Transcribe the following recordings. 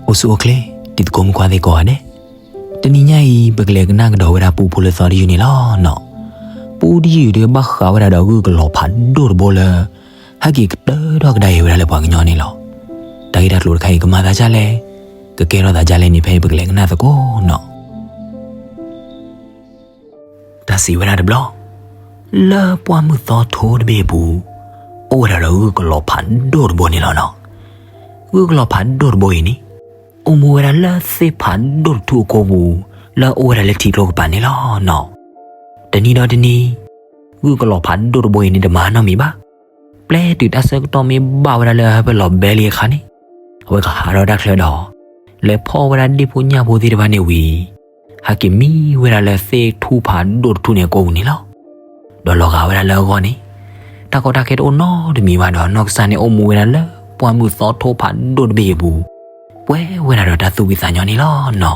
အိၣ်ဆူၣ်အိၣ်ချ့ တံၤသကိးမုၣ်ခွါသ့ၣ်ကိးဂၤဒဲး, တနံၤညါအံၤ ပကလဲၤကနၣ်ကဒီးဝဲဒၣ်ပူဖိလၢသီတယုၢ်န့ၣ်လီၤနီၤ. ပူတယုၢ်အံၤဒုးဘၣ်ဃးဝဲဒၣ်ဒီးဂုၢ်ကလီၤဖးဒိၣ်တဘိလၢ ဟဲက့ၤကတၢၢ်ထီၣ်ကဒါက့ၤဝဲဒၣ်လၢပှၤကညီန့ၣ်လီၤ. တၢ်ဂ့ၢ်တၢ်ကျိၤတခါအံၤ ကမၤသးဒ်လဲၣ်, ကကဲထီၣ်သးဒ်လဲၣ်န့ၣ် ဖဲအံၤပကလဲၤကနၣ်သကိးနီၤ. တၢ်စံးဝဲဒၣ်တဘျီ, လၢပှၢ်မုၢ်သီထိတဘ့ၣ်အပူၤ, အိၣ်ဝဲဒၣ်ဒီးဂုၢ်ကလီၤဖးဒိၣ်တဘိန့ၣ်လီၤနီၤ. ဂုၢ်ကလီၤဖးဒိၣ်တဘိအံၤန့ၣ်, အိၣ်မူဝဲဒၣ်လၢသ့ၣ်ဖးဒိၣ်တထူၣ်အကိာ်ပူၤ, လၢအအိၣ်ဝဲဒၣ်လၢထံကျိကပၤန့ၣ်လီၤနီၤ. တနံၤဒီးတနံၤ, ဂုၢ်ကလီၤဖးဒိၣ်တဘိအံၤန့ၣ် တမၤနီတမံၤဘၣ်. ပျဲတုၤတၢ်ဆၢကတီၢ်မ့ၢ်ဘၣ်ဝဲဒၣ်လၢအဟၢဖၢလီၤဘဲလံအခါန့ၣ်, အဝဲကဟးထီၣ်တၢ်ချၢဒီး လဲၤဖီၣ်ဝဲဒၣ်ဒ့ၣ်ဖိညၣ်ဖိသ့ၣ်တဖၣ်န့ၣ်ဝံၤ, ဟဲက့ၤမံဝဲဒၣ်လၢသ့ၣ်ထူၣ်ဖးဒိၣ်တထူၣ်န့ၣ်အကိာ်ပူၤန့ၣ်လီၤ. ဒီးလီၤဂာ်ဝဲဒၣ်လၢအဂီၢ်န့ၣ်, တၢ်ကီတၢ်ခဲတအိၣ်နီတမံၤဘၣ်ဒီး အနီၢ်ကစၢ်န့ၣ်အိၣ်မူဝဲဒၣ်လၢပှၢ်မုၢ်သီထိဖးဒိၣ်တဘ့ၣ်အပူၤ, ပှဲၤဝဲဒၣ်ဒီးတၢ်သူၣ်ဖှံသးညီန့ၣ်လီၤနီၤ.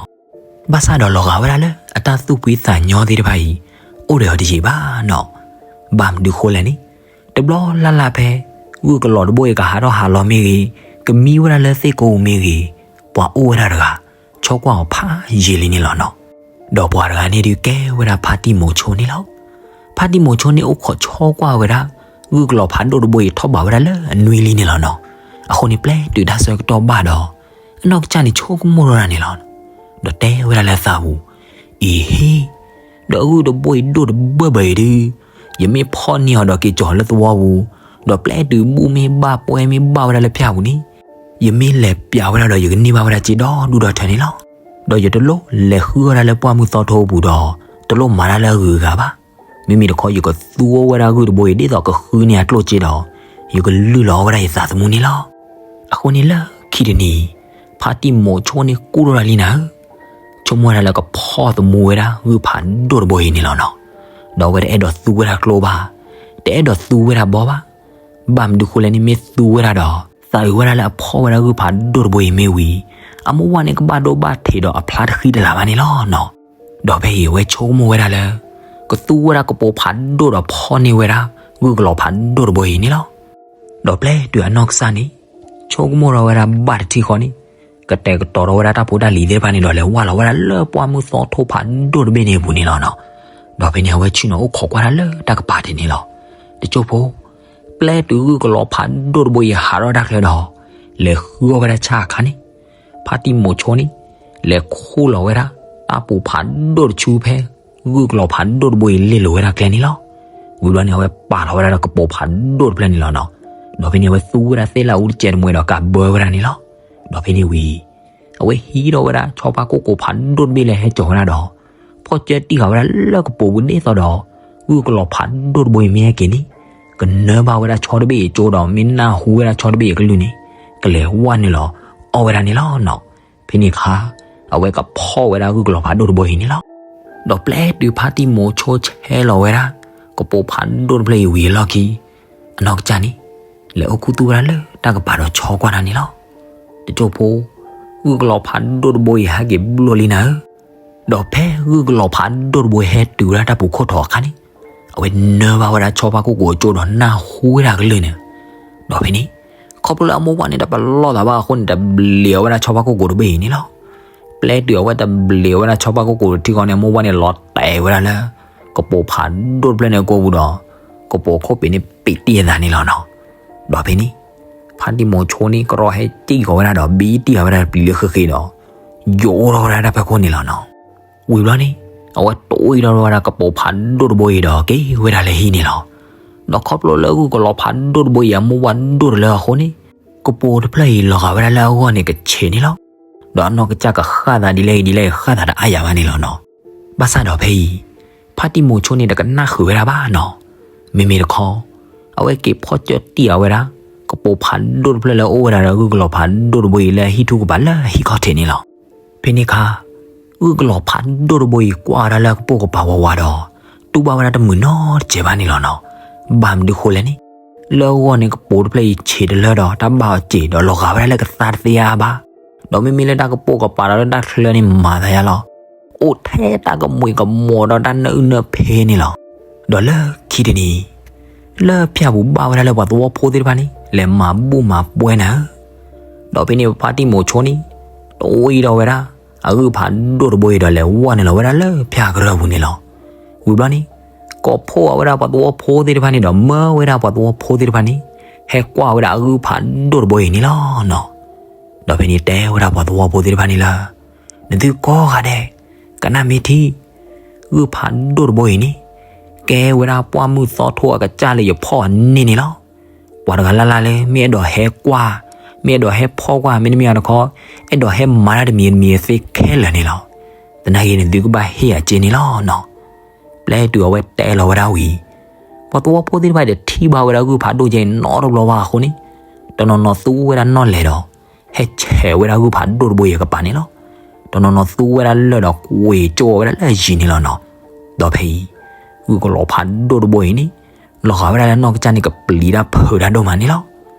ဘၣ်ဆၣ်ဒီးလီၤဂာ်ဝဲဒၣ်လၢအတၢ်သူၣ်ဖှံသးညီသ့ၣ်တဖၣ်အံၤ, အိၣ်ဒီးအီၤတယံာ်ဘၣ်နီၤ. ဘၣ်မနုၤဃိလဲၣ်န့ၣ်, တဘျီလၢ်လၢ်ဖဲ ဂုၢ်ကလီၤတဘိအံၤကဟးထီၣ်ဟးလီၤမ့ၢ်ဂ့ၤ, ကမံဝဲဒၣ်လၢသ့ၣ်ကိာ်ပူၤမ့ၢ်ဂ့ၤ, ပှၤအိၣ်ဝဲဒၣ်တဂၤ ဆီကွၢ်အီၤဖးယံာ်လံန့ၣ်လီၤနီၤ. ဒီးပှၤတဂၤန့ၣ်ဒုးကဲဝဲဒၣ်ဖါတံၢ်မိၤဆိန့ၣ်လီၤ. ဖါတံၢ်မိၤဆိန့ၣ်အိၣ်ခိးဆီကွၢ်ဝဲဒၣ် ဂုၢ်ကလီၤဖးဒိၣ်တဘိအံၤထီၣ်ဘးဝဲဒၣ်လၢအနွံလံန့ၣ်လီၤနီၤ. အဃိန့ၣ်ပျဲတုၤတၢ်ဆၢကတီၢ်ဘၣ်ဒီး အနီၢ်ကစၢ်န့ၣ်ဆိကမိၣ်ထီၣ်ဒၣ်န့ၣ်လီၤ. ဒီးတဲဝဲဒၣ်လၢအသးပူၤ, အံၤဟ့ၣ်, ဒီးဂုၢ်တဘိအံၤဒိၣ်တဘၢၣ်ဘၢၣ်အံၤဒုး, ယမ့ၢ်ဖီၣ်န့ၢ်အီၤဒီးက့ၤကၠီၤလၢသဝီပူၤ, ဒီးပျဲတုၤဘူၣ်မ့ၢ်ဘၣ်ပှဲၤမ့ၢ်ဘၣ်ဝဲဒၣ်လၢဖၠၣ်ပူၤန့ၣ်, ယမ့ၢ်လဲၤပျးဝဲဒၣ်ဒီးယကန့ၢ်ဘၣ်ဝဲဒၣ်စ့ဒီဒူၣ်ဒီထၢန့ၣ်လီၤ. ဒီးယတလိၣ်လဲၤဃုအီၣ်ဝဲဒၣ်လၢပှၢ်မုၢ်သီထိပူၤဒီး, တလိၣ်မၤတၢ်လၢအဂုၤအဂၤဘၣ်. မ့မ့ၢ်တခီယကသူအီၣ်ဝဲဒၣ်ဂုၢ်တဘိအံၤဒ်သိးကဃုန့ၢ်အကျိၣ်စ့ဒီး, ယကလုၢ်လီၤအီၣ်ဝဲဒၣ်ယသးသမူန့ၣ်လီၤ. အဃိန့ၣ်လၢခံတနံၤ, ဖါတံၢ်မိၤဆိန့ၣ်ကူၣ်ထီၣ်တၢ်လံနၤဧၢ, ဆိကမိၣ်ဝဲဒၣ်လၢကဖီၣ်သမူဝဲဒၣ်ဂုၢ်ဖးဒိၣ်တဘိအံၤန့ၣ်လီၤနီၤ. ဒီးအဝဲတအဲၣ်ဒိးသူဝဲဒၣ်ကျိဘၣ်, တအဲၣ်ဒိးသူဝဲဒၣ်ဘီဘၣ်. ဘၣ်မနုၤဃိလဲၣ်န့ၣ် မ့ၢ်သူဝဲဒၣ်ဒီး သးအုးဝဲဒၣ်လၢအဖီၣ်ဝဲဒၣ်ဂုၢ်ဖးဒိၣ်တဘိအံၤမ့ၢ်ဝံၤ, အမိၢ်ဝၢ်န့ၣ်ကဘၣ်ဒိဘၣ်ထံးဒီးအဖျါတဃံတလၤဘၣ်န့ၣ်လီၤနီၤ. ဒီးဖဲအံၤအဝဲဆိကမိၣ်ဝဲဒၣ်လၢ ကသူဝဲဒၣ်ကပိာ်ဖးဒိၣ်ဒီးဖီၣ်န့ၢ်ဝဲဒၣ် ဂုၢ်ကလီၤဖးဒိၣ်တဘိအံၤန့ၣ်လီၤ. ဒီးပျဲတုၤအနီၢ်ကစၢ်န့ၣ် ဆိကမိၣ်ထီၣ်ဝဲဒၣ်ဘၣ်တထံၣ်ဃီန့ၣ်, ကတဲာ်ကတီၤထီၣ်ဝဲဒၣ်တၢ်ဖိတၢ်လံၤသ့ၣ်တဖၣ်န့ၣ်ဒီး လဲၤဝဲလီၤဝဲဒၣ်လၢပှၢ်မုၢ်သီထိဖးဒိၣ်တဘ့ၣ်န့ၣ်အပူၤန့ၣ်လီၤနီၤ. ဒီးဖဲန့ၣ် အဝဲဆ့ၣ်နီၤအိၣ်ခိးကွၢ်တၢ်လၢတၢ်ကပၤထံးန့ၣ်လီၤ. တစိၢ်ဖိ, ပျဲတုၤဂုၢ်ကလီၤဖးဒိၣ်တဘိအံၤဟးထီၣ်တၢ်ချၢဒီး လဲၤဃုအီၣ်ဝဲဒၣ်ဆၣ်အခါန့ၣ်, ဖါတံၢ်မိၤဆိန့ၣ် လဲၤခူၣ်လီၤဝဲဒၣ် တၢ်ပိာ်ဖးဒိၣ်တဆူဖဲ ဂုၢ်ကလီၤဖးဒိၣ်တဘိအံၤလ့ၢ်လိာ်ဝဲဒၣ်ကျဲန့ၣ်လီၤ. ဝံၤဘျီန့ၣ် အဝဲပာ်လီၤဝဲဒၣ်ဒီးကပိာ်ဖးဒိၣ်တဖျၢၣ်န့ၣ်လီၤနီၤ. ဒီးဖဲန့ၣ် အဝဲသူဝဲဒၣ်သ့ၣ်လၣ်အူတစဲးတမှဲဒီးကးဘၢဝဲဒၣ်န့ၣ်လီၤ. ဒီးဖဲန့ၣ်ဝံၤ အဝဲဟံးထီၣ်ဝဲဒၣ်ဆီဖါကိၢ်ကိာ်ဖးဒိၣ်တဘ့ၣ်လၢဟဲကၠီၤဝဲဒၣ်ဒီး ဖီၣ်ကၢတံၢ်ဃာ်ဝဲဒၣ်လၢကပိာ်ပူၤဒ်သိးဒီး ဂုၢ်ကလီၤဖးဒိၣ်တဘိအံၤမ့ၢ်ဟဲက့ၤန့ၣ် ကနၢဘၣ်ဝဲဒၣ်ဆီတဘ့ၣ်အံၤကၠိဒီး မ့ၢ်နၢ်ဟူဝဲဒၣ်ဆီတဘ့ၣ်အံၤအကလုၢ်န့ၣ် ကလဲၤဝဲနုာ်လီၤအီၣ်ဝဲဒၣ်န့ၣ်လီၤနီၤ. ဖဲန့ၣ်အခါ အဝဲကဖီၣ်ဝဲဒၣ်ဂုၢ်ကလီၤဖးဒိၣ်တဘိအံၤန့ၣ်လီၤ. ဒီးပျဲတုၤဖါတံၢ်မိၤဆိဆဲးလီၤဝဲဒၣ် ကပိာ်ဖးဒိၣ်တဖျၢၣ်အံၤဝံၤအလီၢ်ခံ အနီၢ်ကစၢ်န့ၣ် လဲၤအိၣ်ခူသူၣ်ဝဲဒၣ်လၢတၢ်ကပၤဒီးဆီကွၢ်တၢ်န့ၣ်လီၤ. တစိၢ်ဖိ, ဂုၢ်ကလီၤဖးဒိၣ်တဘိအံၤဟဲက့ၤဘျိလံနၤဧၢ. ဒီးဖဲဂုၢ်ကလီၤဖးဒိၣ်တဘိအံၤဟဲတုၤဝဲဒၣ်တၢ်ပူၤခိၣ်ထီၣ်အခါန့ၣ်, အဝဲနၢဘၣ်ဝဲဒၣ်ဆီဖါကိၢ်ကိာ်အကၠိဒီးနၢ်ဟူဝဲဒၣ်အကလုၢ်န့ၣ်. ဒီးဖဲန့ၣ် ခီဖျိလၢအမိၢ်ဝၢ်န့ၣ်တပလီၢ်သးဘၣ်အဃိန့ၣ် တဘျံးအီၤဝဲဒၣ်ဆီဖါကိၢ်ကိာ်တဘ့ၣ်အံၤန့ၣ်လီၤ. ပျဲတုၤအဝဲတဘျံးအီၤဝဲဒၣ်ဆီဖါကိၢ်ကိာ်တထံဃီန့ၣ် အမိၢ်ဝၢ်န့ၣ်လီၤတဲာ်ဝဲဒၣ်လၢ ကပိာ်ဖးဒိၣ်တဖျၢၣ်န့ၣ်အကိာ်ပူၤဒီး ကပိာ်ခိၣ်ပ့ၤန့ၣ်ပံးတံၢ်အသးန့ၣ်လီၤနီၤ. ဒီးဖဲန့ၣ် ဖါတံၢ်မိၤဆိန့ၣ် ကရီၢ်ဟဲစံၣ်ဃီၤဝဲဒၣ်ဒီး ဘံတံၢ်ဃာ်ဝဲဒၣ်ပျံၤလၢဃ့ဃ့ဒီး ယိးထီၣ်ဝဲဒၣ်တၢ်ဖီခိၣ်န့ၣ်လီၤနီၤ. ဝံၤဘျီန့ၣ် အဝဲတိၢ်အံၣ်ထီၣ်ဝဲဒၣ်ကပိာ်ဖးဒိၣ်တဘိအံၤဒီးက့ၤဝဲဒၣ်လၢဟံၣ်န့ၣ်လီၤ. ဒီးခီဖျိလၢဂုၢ်ကလီၤဖးဒိၣ်တဘိအံၤ အမိၢ်ဝၢ်ဒိၣ်တလၢအဃိန့ၣ် ကပိာ်တဖျၢၣ်အံၤလီၤဂာ်ဝဲဒၣ်လၢအဂီၢ်န့ၣ်ကဆံးန့ၣ်လီၤ. ဒီးအနီၢ်ကစၢ်ကဃၣ်သးဒ်လဲၣ်ဂ့ၤဒ်လဲၣ်ဂ့ၤ ဃၣ်သးတအါယၤဘၣ်န့ၣ်လီၤနီၤ. ဘၣ်ဆၣ်ဒီးဖဲအံၤ ဖါတံၢ်မိၤဆိန့ၣ် တကနၣ်ဃုာ်ဝဲဒၣ်ဘၣ်နီၤ. မ့မ့ၢ်တခီ အဝဲက့ၤဖီၣ်ကၢတံၢ်အီၤဝဲဒၣ် ကပိာ်ဖးဒိၣ်တဖျၢၣ်လၢအအိၣ်ဝဲဒၣ်ဒီးဂုၢ်ကလီၤဖးဒိၣ်တဘိအံၤလၢအဟံၣ်ထူၣ်ကပၤလၢအဟံၣ်ခီၣ်ထံးန့ၣ်လီၤ. ဖဲန့ၣ်အခါ ဂုၢ်ကလီၤဖးဒိၣ်တဘိအံၤကွၢ်ဝဲဒၣ်လၢကပိာ်ကပၤဝးဝးဒီး တူၢ်ဘၣ်ဝဲဒၣ်တမုာ်နီတစဲးဘၣ်န့ၣ်လီၤနီၤ. ဘၣ်မနုၤဃိလဲၣ်န့ၣ် လၢအဂီၢ်န့ၣ်ကပိာ်တဖျၢၣ်အံၤဆံးတလၢဒီး တၢ်ဘၣ်အီၤစ့ၢ်ဒီးလီၤဂာ်ဝဲဒၣ်လၢကသါတသ့အါအါဘၣ်. ဒီးမ့မ့ၢ်လၢတၢ်ကပိာ်ကပၤဒီးလၢတၢ်ချၢန့ၣ်မၤသးယါလီၤ. အိၣ်ထဲတၢ်ကမူးကမူးဒီးတၢ်နၢအုၣ်နၢဖဲန့ၣ်လီၤ. ဒီးလၢခံတနံၤ လၢဖၠၣ်ပူၤဘၣ်ဝဲဒၣ်လၢပှၤသဝီဖိသ့ၣ်တဖၣ်န့ၣ် လဲၤမၤဘူၣ်မၤပှဲၤနၤဧၢ. ဒီးဖဲန့ၣ်ဖါတံၢ်မိၤဆိန့ၣ် တဝံၤဒီးဝဲဒၣ် အဂုၢ်ဖးဒိၣ်တဘိအံၤဒီးလဲၤဝီၢ်န့ၢ်လီၤဝဲဒၣ်လၢဖၠၣ်ကရၢၢ်ပူၤန့ၣ်လီၤ. ဝံၤဘျီန့ၣ် ကိးဖှိၣ်အဝဲဒၣ်ပှၤသဝီဖိသ့ၣ်တဖၣ်န့ၣ်ဒီး မၢဝဲဒၣ်ပှၤသဝီဖိသ့ၣ်တဖၣ်န့ၣ် ဟဲကွၢ်ဝဲဒၣ်အဂုၢ်ဖးဒိၣ်တဘိအံၤန့ၣ်လီၤနီၤ. ဒီးဖဲန့ၣ်တဲဝဲဒၣ်ပှၤသဝီဖိသ့ၣ်တဖၣ်န့ၣ်လၢ နသုကိးဂၤဒဲး ကနၣ်မ့ၢ်ထံ ဂုၢ်ဖးဒိၣ်တဘိအံၤန့ၣ် ကဲဝဲဒၣ်ပှၢ်မုၢ်သီထိအကစၢ်လၢယဖီၣ်အန့ၣ်န့ၣ်လီၤ. ပှၤတဂၤလၢ်လၢ်လၢ မ့ၢ်အဲၣ်ဒိးဟဲကွၢ်, မ့ၢ်အဲၣ်ဒိးဟဲဖီၣ်ကွၢ်, မ့တမ့ၢ်တခီ အဲၣ်ဒိးဟဲမၤတၢ်တမံၤမံၤသ့ခဲလၢာ်န့ၣ်လီၤ. သနာ်က့န့ၣ် သုကဘၣ်ဟ့ၣ်ယၤစ့န့ၣ်လီၤနီၤ. ပျဲတုၤအဝဲတဲလီၤဝဲဒၣ်ဝံၤ ပှၤသဝီဖိသ့ၣ်တဖၣ်တထံၣ်ဘၣ်ဝဲဒၣ်ဂုၢ်ဖးဒိၣ်ကဲအံၤနီတဘျီဘၣ်အဃိန့ၣ် တနီၤနီၤသူဝဲဒၣ်နီၣ်လဲၢ်ဒီး ဟဲဆဲးဝဲဒၣ်ဂုၢ်ဖးဒိၣ်တဘိအံၤအကပၤန့ၣ်လီၤ. တနီၤနီၤသူဝဲဒၣ်လၢၢ်ဒီးကွံာ်ကၠိအီၤဝဲဒၣ်လၢအယံၤန့ၣ်လီၤနီၤ. ဒီးဖဲအံၤ ဂုၢ်ကလီၤဖးဒိၣ်တဘိအံၤန့ၣ် လီၤဂာ်ဝဲဒၣ်လၢနီၢ်ကစၢ်န့ၣ်ကပျံၤတၢ်ဖုးတၢ်ဒိၣ်မးန့ၣ်လီၤ.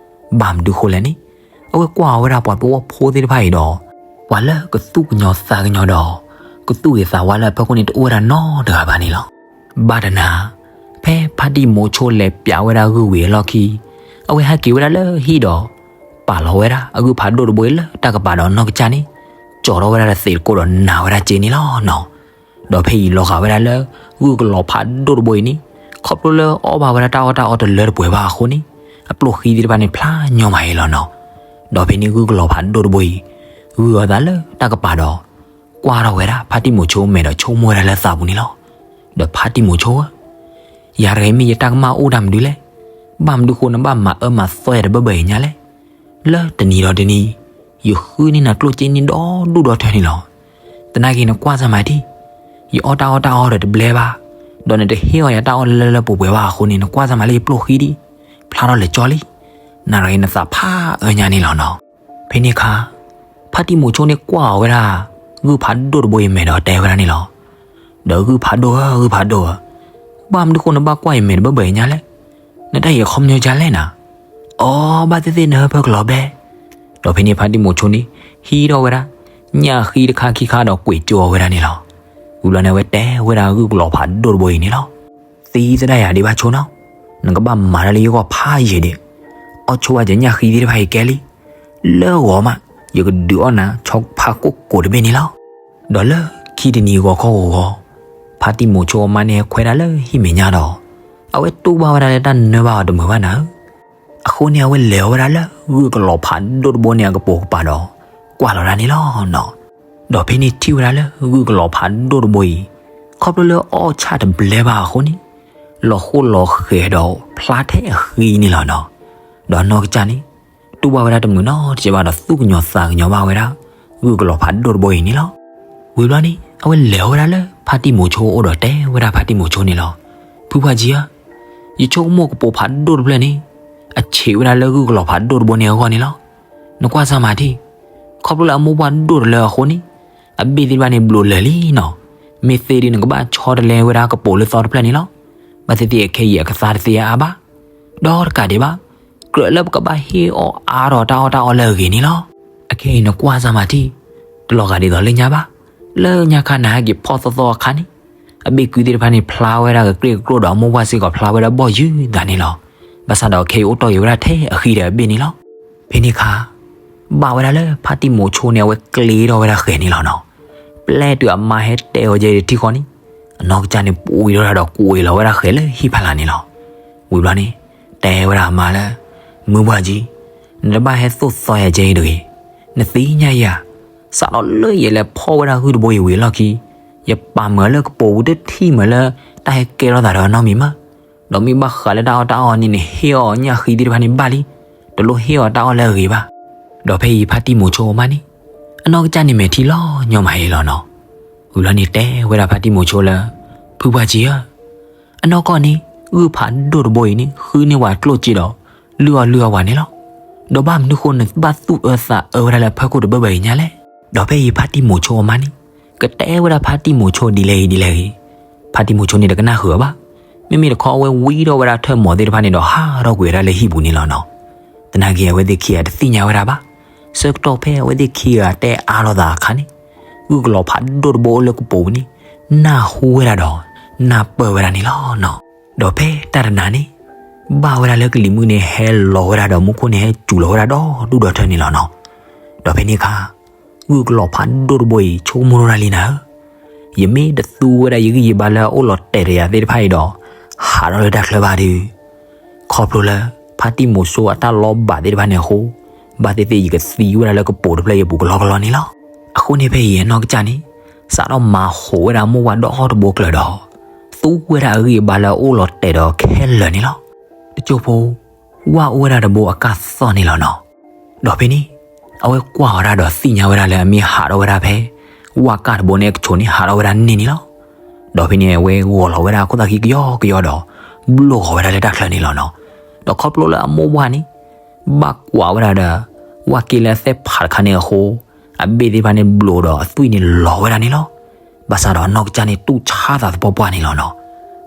ဘၣ်မနုၤဃိလဲၣ်န့ၣ် အဝဲကွၢ်ဝဲဒၣ်ပှၤသဝီဖိသ့ၣ်တဖၣ်အံၤဒီး ပှၤလၢကသူၣ်ကညီၤသးကညီၤဒီး ကသူၣ်ဂ့ၤသးဝါလၢအဖီခိၣ်န့ၣ်တအိၣ်ဝဲဒၣ်နီတဂၤဘၣ်န့ၣ်လီၤ. ဘၣ်တနၤ ဖဲဖါတံၢ်မိၤဆိလဲၤပျးဝဲဒၣ်ဂုၢ်ဝံၤအလီၢ်ခံ အဝဲဟဲက့ၤဝဲဒၣ်လၢဟံၣ်ဒီး ပာ်လီၤဝဲဒၣ်အဂုၢ်ဖးဒိၣ်တဘိအံၤလၢတၢ်ကပၤဒီးနီၢ်ကစၢ်န့ၣ် ကၠီထီၣ်ဝဲဒၣ်တသ့းတကိးဒီးနာ်ဝဲဒၣ်စ့န့ၣ်လီၤနီၤ. ဒီးဖဲအံၤလီၤဂာ်ဝဲဒၣ်လၢ ဂုၢ်ကလီၤဖးဒိၣ်တဘိအံၤန့ၣ် ခီဖျိလၢအီၣ်ဘၣ်ဝဲဒၣ်တၢ်အီၣ်တၢ်အီတလၢတပှဲၤဘၣ်အဃိန့ၣ် အပျိၢ်ဃံသ့ၣ်တဖၣ်န့ၣ်ဖျါညီမးအံၤလီၤနီၤ. ဒီးဖဲန့ၣ်ဂုၢ်ကလီၤဖးဒိၣ်တဘိအံၤ ဂုၢ်အသးလၢတၢ်ကပၤဒီး ကွၢ်ထီၣ်ဝဲဒၣ်ဖါတံၢ်မိၤဆိအမဲာ်ဒီးဆိကမိၣ်ဝဲဒၣ်လၢသးပူၤန့ၣ်လီၤ. ဒီးဖါတံၢ်မိၤဆိဧၢ ယၤတဂၤမ့ၢ်ယတၢ်ကမၣ်အိၣ်ဒၣ်မနုၤလဲၣ်. ဘၣ်မနုၤဃိနဘၣ်မၤအၢမၤသီယၤတဘၢဘၢအံၤညါလဲၣ်. လၢတနံၤဒီးတနံၤ ယဃုန့ၢ်နၤကျိၣ်စ့န့ၣ်ဒီဒူၣ်ဒီထၢန့ၣ်လီၤ. သနာ်က့နကွၢ်စၢ်မၤထံၣ်, ယအီၣ်တၢ်အီၣ်တၢ်အီဒီးတဘျဲဘၣ်, ဒီးနတဟ့ၣ်အီၣ်ယၤတၢ်အီၣ်လၢလၢပှဲၤပှဲၤဘၣ်အဃိန့ၣ် နကွၢ်စၢ်မၤလၢယပျိၢ်ဃံဒံး, ဖျါထီၣ်လဲၤကၠီလံ. နၤတဂၤနသးဖးအၢညါန့ၣ်လီၤနီၤ. ဖဲန့ၣ်အခါ ဖါတံၢ်မိၤဆိန့ၣ်ကွၢ်အီၤဝဲဒၣ် ဂုၢ်ဖးဒိၣ်တဘိအံၤမဲာ်ဒီးတဲဝဲဒၣ်န့ၣ်လီၤ. ဒီးဂုၢ်ဖးဒိၣ်ဧၢ ဂုၢ်ဖးဒိၣ်ဧၢ, ဘၣ်မနုၤဃိနဘၣ်ကွၢ်ယမဲာ်တဘၢဘၢအံၤညါလဲၣ်. နတၢ်အံၤအခီပညီကလဲၣ်နၤ. အိ ဘၣ်သ့ၣ်သ့ၣ်နဟၢဖၢကလီၤဘဲ. ဒီးဖဲန့ၣ်ဖါတံၢ်မိၤဆိန့ၣ် ဟံးထီၣ်ဝဲဒၣ် ညၣ်ဃံတခါခံခါဒီးကွံာ်ကၠိအီၤဝဲဒၣ်န့ၣ်လီၤ. ဝံၤဘျီန့ၣ် အဝဲတဲဝဲဒၣ်ဂုၢ်ကလီၤဖးဒိၣ်တဘိအံၤန့ၣ်လီၤ. သံသဒၣ်ယၤဒံးဘၣ်ဆိနီၤ, နကဘၣ်မၤတၢ်လၢယဂီၢ်ဖးယံာ်ဒံး. အီၣ်ဆိဘၣ်က့ၤညၣ်ဃံသ့ၣ်တဖၣ်အံၤကဲလံ. လၢဂီၤမး ယကဒုးအီၣ်နၤဆီဖါကိၢ်ကိးတဘ့ၣ်န့ၣ်လီၤ. ဒီးလၢခံတနံၤဂီၤခီဂီၤဂီၤ, ဖါတံၢ်မိၤဆိအမါန့ၣ်ခွဲးဒၣ်လၢဟံၣ်မဲာ်ညါဒီး အဝဲတူၢ်ဘၣ်ဝဲဒၣ်လၢတၢ်နၢဘၣ်အီၤတမုာ်ဘၣ်နၤဧၢ. အဃိန့ၣ် အဝဲလဲၤအီၤဝဲဒၣ်လၢဂုၢ်ကလီၤဖးဒိၣ်တဘိန့ၣ်အကပိာ်ကပၤဒီး ကွၢ်လီၤဒၣ်န့ၣ်လီၤနီၤ. ဒီးဖဲန့ၣ်ထံၣ်ဝဲဒၣ်လၢဂုၢ်ကလီၤဖးဒိၣ်တဘိအံၤ ခီဖျိလၢအီၣ်ဆၣ်တဘျဲဘၣ်အဃိန့ၣ် လီၤဃိလီၤဃဲၤဒီးဖျါထဲအဃံန့ၣ်လီၤနီၤ. ဒီးနီၢ်ကစၢ်န့ၣ် တူၢ်ဘၣ်ဝဲဒၣ်တမုာ်နီတစဲးဘၣ်ဒီးသူၣ်ကညီၤသးကညီၤဘၣ်ဝဲဒၣ် ဂုၢ်ကလီၤဖးဒိၣ်တဘိအံၤန့ၣ်လီၤ. ဝံၤဘျီန့ၣ် အဝဲလဲၤအီၤဝဲဒၣ်လၢဖါတံၢ်မိၤဆိအအိၣ်ဒီးတဲဝဲဒၣ်ဖါတံၢ်မိၤဆိန့ၣ်လီၤ. ဖုဖါကၠံဧၢ, ယဆိကမိၣ်ကပိာ်ဖးဒိၣ်တဖျၢၣ်န့ၣ် အဆံးဝဲဒၣ်လၢဂုၢ်ကလီၤဖးဒိၣ်တဘိန့ၣ်အဂီၢ်န့ၣ်လီၤ. နကွၢ်စၢ်မၤထံၣ်, ခီဖျိလၢအမိၢ်ပှၢ်ဒိၣ်တလၢအဃိန့ၣ် အဘ့ၣ်သ့ၣ်တဖၣ်န့ၣ်ဘျိးလၢာ်လံနီၤ. မ့ၢ်သ့ဒ်နကဘၣ်ဆီတလဲဝဲဒၣ်ကပိာ်လၢသီတဖျၢၣ်န့ၣ်လီၤ. ဘၣ်သ့ၣ်သ့ၣ်အခဲအံၤအကသါတသ့အါအါဘၣ်. ဒီးတကးဒံးဘၣ် ကြၢးလၢပကဘၣ်ဟ့ၣ်အီၤအါထီၣ်တၢ်အီၣ်တၢ်အီလၢအဂ့ၤန့ၣ်လီၤ. အခဲအံၤနကွၢ်စၢ်မၤထံၣ်, တလီၤဂာ်ဒ်သိးလၢညါဘၣ်. လၢညါခါနဟဲက့ၤဖီၣ်သီသီအခါန့ၣ် အဘ့ၣ်ကုသ့ၣ်တဖၣ်န့ၣ် ဖျါဝဲဒၣ်ကကြ့ၢ်ကကြိၣ်ဒီးအမိၢ်ပှၢ်စ့ၢ်ကီးဖျါဝဲဒၣ်ဘီၣ်ယုၢ်သးန့ၣ်လီၤ. ဘၣ်ဆၣ်ဒီးခဲအံၤအိၣ်တီၢ်က့ၤဝဲဒၣ်ထဲအဃံဒီးအဘ့ၣ်န့ၣ်လီၤ. ဖဲန့ၣ်အခါ ဘၣ်ဝဲဒၣ်လၢဖါတံၢ်မိၤဆိန့ၣ် အဝဲကျ့ထီၣ်ဝဲဒၣ်ဃဲၤန့ၣ်လီၤနီၤ. ပျဲတုၤအမါဟဲတဲအီၤကဲအံၤတထံၣ်ဃီန့ၣ် အနီၢ်ကစၢ်န့ၣ်ပှံၤထီၣ်တၢ်ဒီးကွံာ်လီၤဝဲဒၣ်ဃဲၤလၢဟံၣ်ဖီလာ်န့ၣ်လီၤ. ဝံၤဘျီန့ၣ် တဲဝဲဒၣ်အမါလၢ မုၢ်ပှၢ်ကၠံ, နတဘၣ်ဟဲသိၣ်သီယၤကဲအံၤတဂ့ၤ. နသ့ၣ်ညါယၤ, စးထီၣ်လၢယလဲၤဖီၣ်ဝဲဒၣ်ဂုၢ်တဘိအံၤဝံၤအလီၢ်ခံ ယပာ်မုာ်လၢကပိာ်ပူၤတထံၣ်မုာ်လၢတၢ်ဟဲကဲထီၣ်သးဒီးအနီတမံၤမး. ဒီးမ့ၢ်ဘၣ်ဃးလၢတၢ်အီၣ်တၢ်အီန့ၣ်န့ၣ် ဟ့ၣ်အီၤညၣ်ဃံသ့ၣ်တဖၣ်န့ၣ်ဘၣ်လံ. တလိၣ်ဟ့ၣ်အီၤတၢ်အီၣ်လၢအဂ့ၤဘၣ်. ဒီးဖဲအံၤဖါတံၢ်မိၤဆိအမါန့ၣ် အနီၢ်ကစၢ်န့ၣ်မဲာ်ထံလီၤညီမးအံၤလီၤနီၤ. ဝံၤဘျီန့ၣ်တဲဝဲဒၣ်ဖါတံၢ်မိၤဆိလၢ ဖုပှၢ်ကၠံဧၢ, အနီၢ်ကီၢ်န့ၣ် ဂုၢ်ဖးဒိၣ်တဘိအံၤန့ၣ် ဃုန့ၢ်ဝဲကျိၣ်စ့ဒီး လုၢ်အီၣ်လုၢ်အီဝဲန့ၣ်လီၤ. ဒီးဘၣ်မနုၤဃိနဘၣ်သူၣ်အၢသးအၢဝဲဒၣ်လၢအဖၢခိၣ်တဘၢဘၢအံၤညါလဲၣ်. ဒီးဖဲအံၤဖါတံၢ်မိၤဆိအမါန့ၣ် ကတဲဝဲဒၣ်ဖါတံၢ်မိၤဆိဒ်လဲၣ်ဂ့ၤဒ်လဲၣ်ဂ့ၤ, ဖါတံၢ်မိၤဆိန့ၣ်တကနၣ်ဃုာ်အီၤဘၣ်. မ့မ့ၢ်တခီအဝဲဝံထီၣ်ဝဲဒၣ်ထၢၣ်မီၤသ့ၣ်တဖၣ်န့ၣ်ဒီး ဟးထီၣ်ကွံာ်ဝဲဒၣ်လၢဟံၣ်ပူၤန့ၣ်လီၤနီၤ. သနာ်က့အဝဲသ့ၣ်ခံဂၤတသ့ၣ်ညါဝဲဒၣ်ဘၣ်. ဆၢကတီၢ်ဖဲအဝဲသ့ၣ်ခံဂၤတဲအါလိာ်သးအခါန့ၣ် ဂုၢ်ကလီၤဖးဒိၣ်တဘိအိၣ်လၢကပိာ်ပူၤန့ၣ် နၢ်ဟူဝဲဒၣ်ဒီး နၢ်ပၢၢ်ဝဲဒၣ်န့ၣ်လီၤနီၤ. ဒီးဖဲတၢ်တနၤန့ၣ် ဘၣ်ဝဲဒၣ်လၢကလံၤမုၢ်န့ၣ်ဟဲလီၤဝဲဒၣ်ဒီးမူခိၣ်န့ၣ်ဟဲစူၤလီၤဝဲဒၣ်ဒီဒူၣ်ဒီထၢန့ၣ်လီၤနီၤ. ဒီးဖဲန့ၣ်အခါ ဂုၢ်ကလီၤဖးဒိၣ်တဘိအံၤ ဆိကမိၣ်ထီၣ်ဒၣ်လံနၤဧၢ, ယမ့ၢ်တသူဝဲဒၣ်ယဂံၢ်ယဘါလၢအအိၣ်လီၤတဲာ်ဒီးယၤသ့ၣ်တဖၣ်အံၤဒီး ဟးထီၣ်လၢတၢ်ချၢဘၣ်ဒီး, ခီဖျိလၢ ဖါတံၢ်မိၤဆိအတၢ်လီၤဘၣ်သ့ၣ်တဖၣ်န့ၣ်အဃိ, ဘၣ်သ့ၣ်သ့ၣ်ယကသံဝဲဒၣ်လၢကပိာ်တဖျၢၣ်အံၤအပူၤကလီကလီန့ၣ်လီၤ. အဃိန့ၣ်ဖဲအံၤအနီၢ်ကစၢ်န့ၣ် စးထီၣ်မၤဟိးဝဲဒၣ်မိၢ်ဝၣ်ဒီတဘိကျၢၤဒီး သူဝဲဒၣ်အဂံၢ်အဘါလၢအအိၣ်လီၤတဲာ်ဒီးခဲလၢာ်န့ၣ်လီၤ. တစိၢ်ဖိ ဝၣ်အိၣ်ဝဲဒၣ်တဘိအကၢ်သီၣ်န့ၣ်လီၤနီၤ. ဒီးဖဲန့ၣ် အဝဲကွၢ်ဝဲဒၣ်ဒီးသ့ၣ်ညါဝဲဒၣ်လၢအမ့ၢ်ဟးထီၣ်ဝဲဒၣ်ဖဲ ဝၣ်ကၢ်တဘိန့ၣ်အကဆိးန့ၣ် ဟးထီၣ်ဝဲဒၣ်န့ၣ်န့ၣ်လီၤ. ဒီးဖဲန့ၣ် အဝဲဂီၤလီၤဝဲဒၣ်အခိၣ်သၣ်ခံကယီကယီဒီး ဘျိၣ်ဂီၤဝဲဒၣ်လၢတၢ်ချၢန့ၣ်လီၤနီၤ. ဒီးခီဖျိလၢအမိၢ်ဝၣ်န့ၣ် ဘၣ်ကွၢ်ဝဲဒၣ်ဒီး ဝၣ်က့လၢအသဲၣ်ဖးတခါန့ၣ်အဃိ, အဘ့ၣ်သ့ၣ်တဖၣ်န့ၣ်ဘျိးဒီးအသွံၣ်န့ၣ်လီၤဝဲဒၣ်န့ၣ်လီၤ. ဘၣ်ဆၣ်ဒီးအနီၢ်ကစၢ်န့ၣ် တူၢ်ဆါသးသပှၢ်ပှၢ်န့ၣ်လီၤနီၤ.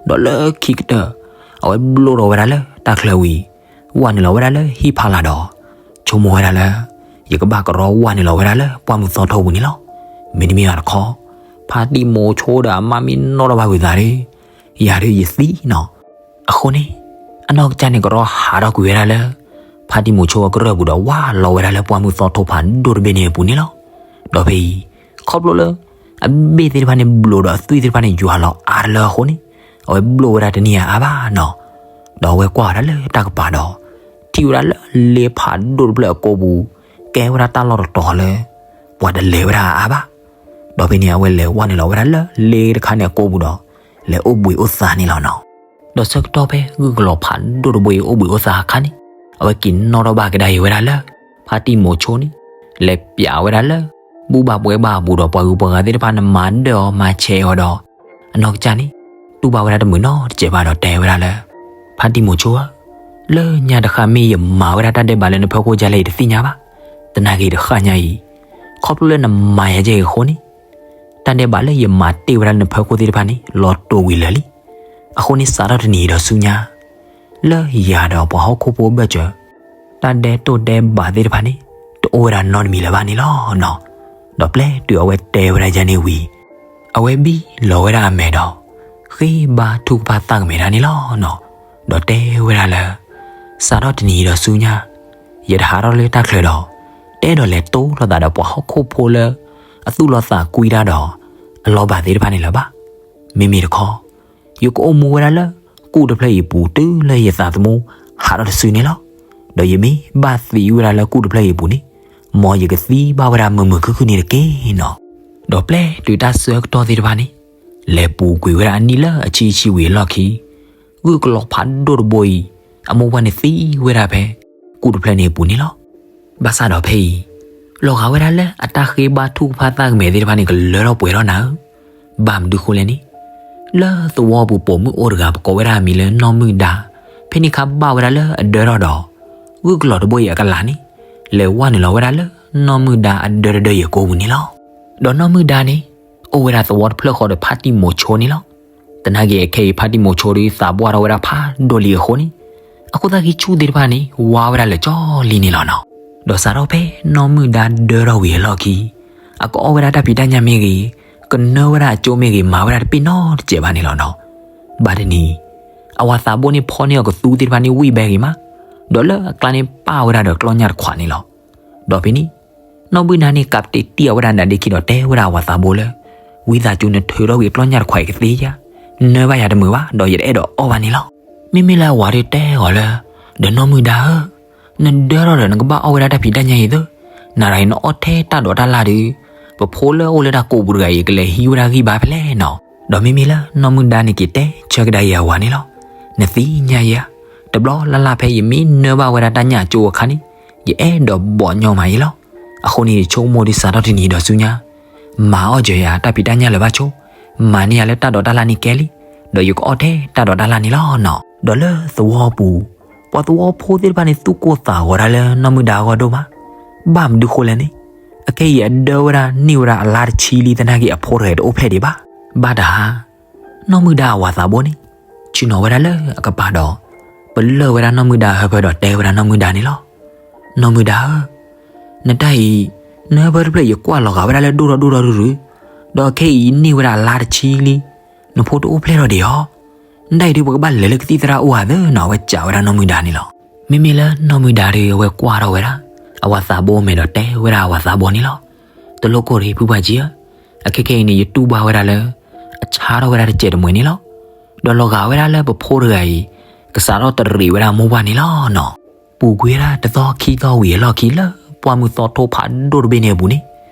ဒီးလၢခံကတၢၢ် အဝဲဘျိၣ်ထီၣ်ဝဲဒၣ်လၢတၢ်ချၢဝံၤ ဝၣ်နုာ်လီၤဝဲဒၣ်လၢဟံၣ်ဖီလာ်ဒီး ဆိကမိၣ်ဝဲဒၣ်လၢ ယကဘၣ်ကရီဝၣ်နုာ်လီၤဝဲဒၣ်လၢပှၢ်မုၢ်သီထိပူၤန့ၣ်လီၤ. မ့တမ့ၢ်ဘၣ်တခီ ဖါတံၢ်မိၤဆိဒီးအမါမ့ၢ်နီၣ်ထီၣ်ဘၣ်ဝံၤသးဒီး ယၤဒီးယသံနီၤ. အဃိန့ၣ် အနီၢ်ကစၢ်န့ၣ်ကရီဟးထီၣ်ကွံာ်ဝဲဒၣ်လၢ ဖါတံၢ်မိၤဆိအကရၢၢ်ပူၤဒီးဝၣ်လီၤဝဲဒၣ်လၢပှၢ်မုၢ်သီထိဖးဒိၣ်တဘ့ၣ်န့ၣ်အပူၤန့ၣ်လီၤ. ဒီးဖဲအံၤ ခီဖျိလၢ အဘ့ၣ်သ့ၣ်တဖၣ်န့ၣ်ဘျိးဒီးအသွံၣ်သ့ၣ်တဖၣ်န့ၣ်ယွၤလီၤအါတလၢအဃိန့ၣ် အဝဲဘျိၣ်ဝဲဒၣ်တန့ၢ်အါအါဘၣ်နီၤ. ဒီးအဝဲကွၢ်ဝဲဒၣ်လၢတၢ်ကပၤဒီး ထံၣ်ဝဲဒၣ်လၢလ့ဖးဒိၣ်တဖျၢၣ်အကိာ်ပူၤ ကဲဝဲဒၣ်တၢ်လီၢ်တတီၤလၢ ပှၤတလဲၤဝဲဒၣ်အါအါဘၣ်. ဒီးဖဲန့ၣ် အဝဲလဲၤဝၣ်နုာ်လီၤဝဲဒၣ်လၢလ့တခါန့ၣ်အကိာ်ပူၤဒီး လဲၤအိၣ်ဘှံးအိၣ်သါန့ၣ်လီၤနီၤ. ဒီးဆၢကတီၢ်ဖဲဂုၢ်ကလီၤဖးဒိၣ်တဘိအံၤအိၣ်ဘှံးအိၣ်သါအခါန့ၣ် အဝဲက့ၤနီၣ်ထီၣ်ဘၣ်ကဒါအံၤဝဲဒၣ်လၢ ဖါတံၢ်မိၤဆိန့ၣ် လဲၤပျးဝဲဒၣ်လၢ ဘူၣ်ဘၣ်ဘှဲဘၣ်အပူၤဒီးပှၤဂုၤပှၤဂၤသ့ၣ်တဖၣ်န့ၣ်မၤဒၢၣ်အီၤမၤဆဲးအီၤဒီး အနီၢ်ကစၢ်န့ၣ် တူၢ်ဘၣ်ဝဲဒၣ်တမုာ်နီတစဲးဘၣ်ဒီးတဲဝဲဒၣ်လၢ ဖါတံၢ်မိၤဆိဧၢ, လၢညါတဃၣ်မ့ၢ်ယမၤဝဲဒၣ်တၢ်ဒဲးဘးလၢနဖၢခိၣ်ဒ်လဲၣ်ယတသ့ၣ်ညါဘၣ်. သနာ်က့တဃၣ်ညါအံၤ ခီဖျိလၢနမၤယၤကဲအံၤအဃိန့ၣ် တၢ်ဒဲးဘးလၢယမၤတ့ၢ်ဝဲဒၣ်လၢနဖၢခိၣ်သ့ၣ်တဖၣ်န့ၣ် လီၤတိာ်ဝံၤလၢာ်လံ. အဃိန့ၣ်စးထီၣ်တနံၤအံၤဒီးဆူညါ လၢယၤဒီးပှၤဟီၣ်ခိၣ်ဖိအဘၢၣ်စၢၤ တၢ်ဒဲးတိၢ်ဒဲးဘးသ့ၣ်တဖၣ်န့ၣ် တအိၣ်ဝဲဒၣ်နီတမံၤလၢၤဘၣ်န့ၣ်လီၤနီၤ. ဒီးပျဲတုၤအဝဲတဲဝဲဒၣ်ယၤန့ၣ်ဝံၤ အဝဲဘံၣ်လီၤဝဲဒၣ်အမဲာ်ဒီး ဃ့ဘါထုကဖၣ်သးကမဲာ်ဒၣ်န့ၣ်လီၤနီၤ. ဒီးတဲဝဲဒၣ်လၢ စးထီၣ်တနံၤအံၤဒီးဆူညါ ယတဟးထီၣ်လၢတၢ်ချၢဒီး တအဲၣ်ဒိးလဲၤတိၢ်ထီၣ်သးဒီးပှၤဟီၣ်ခိၣ်ဖိလၢ အသူၣ်လီၤသးကွံတၢ်ဒီး အလီၤဘၣ်သ့ၣ်တဖၣ်န့ၣ်လၢၤဘၣ်. မ့မ့ၢ်တခီ ယကအိၣ်မူဝဲဒၣ်လၢ ကူၣ်တဖျၢၣ်အံၤအပူၤ တုၤလၢယသးသမူဟးထီၣ်တစုန့ၣ်လီၤ. ဒီးယမ့ၢ်ဘၣ်သံဝဲဒၣ်လၢကူၣ်တဖျၢၣ်အံၤအပူၤန့ၣ် မ်ယကသံဘၣ်ဝဲဒၣ်မုာ်မုာ်ခုၣ်ခုၣ်န့ၣ်တက့ၢ်နီၤ. ဒီးပျဲတုၤတၢ်ဆၢကတီၢ်သ့ၣ်တဖၣ်န့ၣ် လဲၤပူၤကွံာ်ဝဲဒၣ်အနံၣ်လၢအဆံဆံဝံၤအလီၢ်ခံ ဂုၢ်ကလီၤဖးဒိၣ်တဘိအံၤ အမိၢ်ပှၢ်န့ၣ်သံဝဲဒၣ်ဖဲ ကူၣ်တဖျၢၣ်န့ၣ်အပူၤန့ၣ်လီၤ. ဘၣ်ဆၣ်ဒီးဖဲအံၤ လီၤဂာ်ဝဲဒၣ်လၢအတၢ်ဃ့ဘါထုကဖၣ်သးကမဲာ်သ့ၣ်တဖၣ်န့ၣ် ကလၢထီၣ်ပှဲၤထီၣ်နၤဧၢ, ဘၣ်မနုၤဃိလဲၣ်န့ၣ် လၢသဝီပူၤပိာ်မုၣ်အိၣ်တဂၤ ပကိးဝဲဒၣ်အမံၤလၢနီၢ်မုၢ်ဒါ, ဖဲန့ၣ်ခါဘၣ်ဝဲဒၣ်လၢအဒၢထီၣ်ဒီး ဂုၢ်ကလီၤတဘိအံၤအကလၤန့ၣ် လဲၤဝဲနုာ်လီၤဝဲဒၣ်လၢနီၢ်မုၢ်ဒါအဒၢတဒၢအံၤအကိာ်ပူၤန့ၣ်လီၤ. ဒီးနီၢ်မုၢ်ဒါန့ၣ် အိၣ်ဝဲဒၣ်သဝီတဖျၢၣ်ဃီဒီးဖါတံၢ်မိၤဆိန့ၣ်လီၤ. သနာ်က့အခဲအံၤဖါတံၢ်မိၤဆိဒီးသးပှၢ်ထီၣ်ဝဲဒၣ်ဖးဒိၣ်လံအဃိန့ၣ် အခိၣ်သၣ်ခံဆူၣ်သ့ၣ်တဖၣ်န့ၣ် ဝါဝဲဒၣ်လၢာ်ကၠီလံန့ၣ်လီၤနီၤ. ဒီးစးထီၣ်ဖဲနီၢ်မုၢ်ဒါဒၢထီၣ်ဝံၤအလီၢ်ခံ အကအီၣ်ဝဲဒၣ်တၢ်ဖံးတၢ်ညၣ်မ့ၢ်ဂ့ၤ, ကနၢဝဲဒၣ်အကၠိမ့ၢ်ဂ့ၤ မၤဝဲဒၣ်တပ့ၤနီတစဲးဘၣ်န့ၣ်လီၤနီၤ. ဘၣ်တနံၤ အဝၤသးဘိန့ၣ်ဖီန့ၢ်အီၤကသူသ့ၣ်တဖၣ်န့ၣ်ဝံၣ်ဘဲဂ့ၤမး, ဒီးလၢအကျါန့ၣ်ပၣ်ဝဲဒၣ်ဒီးကျီၢ်ညၣ်တခွးန့ၣ်လီၤ. ဒီးဖဲန့ၣ် နီၢ်မုၢ်ဒါန့ၣ် ကးပတ့ၢ်တံၢ်အီၤဝဲဒၣ်နးဒ့ခံဒီးတဲဝဲဒၣ်အဝၤသးဘိလၢ ဝံသးစူၤနထုးထီၣ်ကွံာ်အကျီၢ်ညၣ်တခွးအံၤကသ့ဧါ, နၢဘၣ်ယၤတမုာ်ဘၣ် ဒီးယတအဲၣ်ဒိးအီၣ်ဘၣ်န့ၣ်လီၤ. မ့မ့ၢ်လၢအဝၤဒီးတဲအီၤလၢ ဒီးနီၢ်မုၢ်ဒါဧၢ, နဒၢထီၣ်ဒီးနကဘၣ်အီၣ်ဝဲဒၣ်တၢ်ဖံးတၢ်ညၣ်အံၤသၢ, နၤဒီးအံၤနအီၣ်ထဲတၢ်ဒိးတၢ်လၣ်ဒီး ပဖိလၢအိၣ်လၢတၢ်ကိာ်ပူၤတဂၤအံၤ ကလဲၤဟံးဝဲဒၣ်ဂံၢ်ဘါဖဲလဲၣ်နီၤ. ဒီးမ့မ့ၢ်လၢနီၢ်မုၢ်ဒါန့ၣ်က့ၤတဲဆၢကဒါအံၤအဝၤန့ၣ်လီၤ. နသ့ၣ်ညါယၤဧါ, တဘျီလၢ်လၢ်ဖဲယမ့ၢ်နၢဘၣ်ဝဲဒၣ်တၢ်ညၣ်အကၠိအခါန့ၣ် ယအဲၣ်ဒိးဘီးညီမးအံၤလီၤ. အဃိန့ၣ်ယဆိကမိၣ်ဒ်စးထီၣ်တနံၤဒီးဆူညါ မၤအီၣ်စၢၤယၤတၢ်ဖံးတၢ်ညၣ်လၢၤဘၣ်ဆိ, မၤန့ၢ်ယၤလၢတၢ်ဒိးတၢ်လၣ်န့ၣ်ကဲလံ, ဒီးယကအီၣ်ထဲတၢ်ဒိးတၢ်လၣ်န့ၣ်လီၤနီၤ. ဒီးလၢသဝီပူၤ ပှၤသဝီဖိသ့ၣ်တဖၣ်န့ၣ်သူၣ်ကိၢ်သးဂီၤဒၣ်လၢနီၢ်မုၢ်ဒါအဂီၢ်ဒိၣ်မး, ဘၣ်မနုၤဃိလဲၣ်န့ၣ် အခဲအံၤအဒၢဝဲဒၣ်န့ၢ်ဝဲဒၣ်အလါတဆံလံသနာ်က့အဖိတဂၤတအိၣ်ဖျဲၣ်ဒံးဘၣ်. ဘၣ်တဟါ နီၢ်မုၢ်ဒါအဝၤသးဘိန့ၣ် ဆ့ၣ်နီၤဝဲဒၣ်လၢအကပၤဒီး ပလၢၢ်ဝဲဒၣ်နီၢ်မုၢ်ဒါဟၢဖၢဒီးတဲဝဲဒၣ်နီၢ်မုၢ်ဒါန့ၣ်လီၤ. နီၢ်မုၢ်ဒါဧၢ, နတၢ်အံၤ နဟၢဖၢတဖျၢၣ်အံၤယကွၢ်လီၤဂာ်ဝဲဒၣ်လၢဒိၣ်ထီၣ်ဒိၣ်ထီၣ်ရုရု, ဒီးခဲအံၤန့ၢ်ဝဲဒၣ်အလါတဆံလံ, နဖိတအိၣ်ဖျဲၣ်ထီၣ်ဒံးဧါ. နတၢ်အံၤဒုးပကဘၣ်လဲၤလၢကသံၣ်သရၣ်အိၣ်ဧါသၢနီၤ အဝဲစံးဝဲဒၣ်နီၢ်မုၢ်ဒါန့ၣ်လီၤ. မ့မ့ၢ်လၢနီၢ်မုၢ်ဒါဒီးအဝဲကွၢ်ထီၣ်ဝဲဒၣ် အဝၤသးဘိမဲာ်ဒီးတဲဝဲဒၣ်အဝၤသးဘိန့ၣ်လီၤ. တလိၣ်ကိၢ်တဂ့ၤ ဖုပှၢ်ကံဧၢ, အခဲခဲအံၤန့ၣ် ယတူၢ်ဘၣ်ဝဲဒၣ်လၢ အဆါထီၣ်ဝဲဒၣ်တစဲးတမှဲၤန့ၣ်လီၤ. ဒီးလီၤဂာ်ဝဲဒၣ်လၢပဖိတဂၤအံၤ ကစးထီၣ်တရံးဝဲဒၣ်မိၢ်ပှၢ်န့ၣ်လီၤနီၤ. ပူၤကွံာ်ဝဲဒၣ်တသီခံသီဝံၤအလီၢ်ခံ လၢပှၢ်မုၢ်သီထိဖးဒိၣ်တဘ့ၣ်န့ၣ်အပူၤန့ၣ်,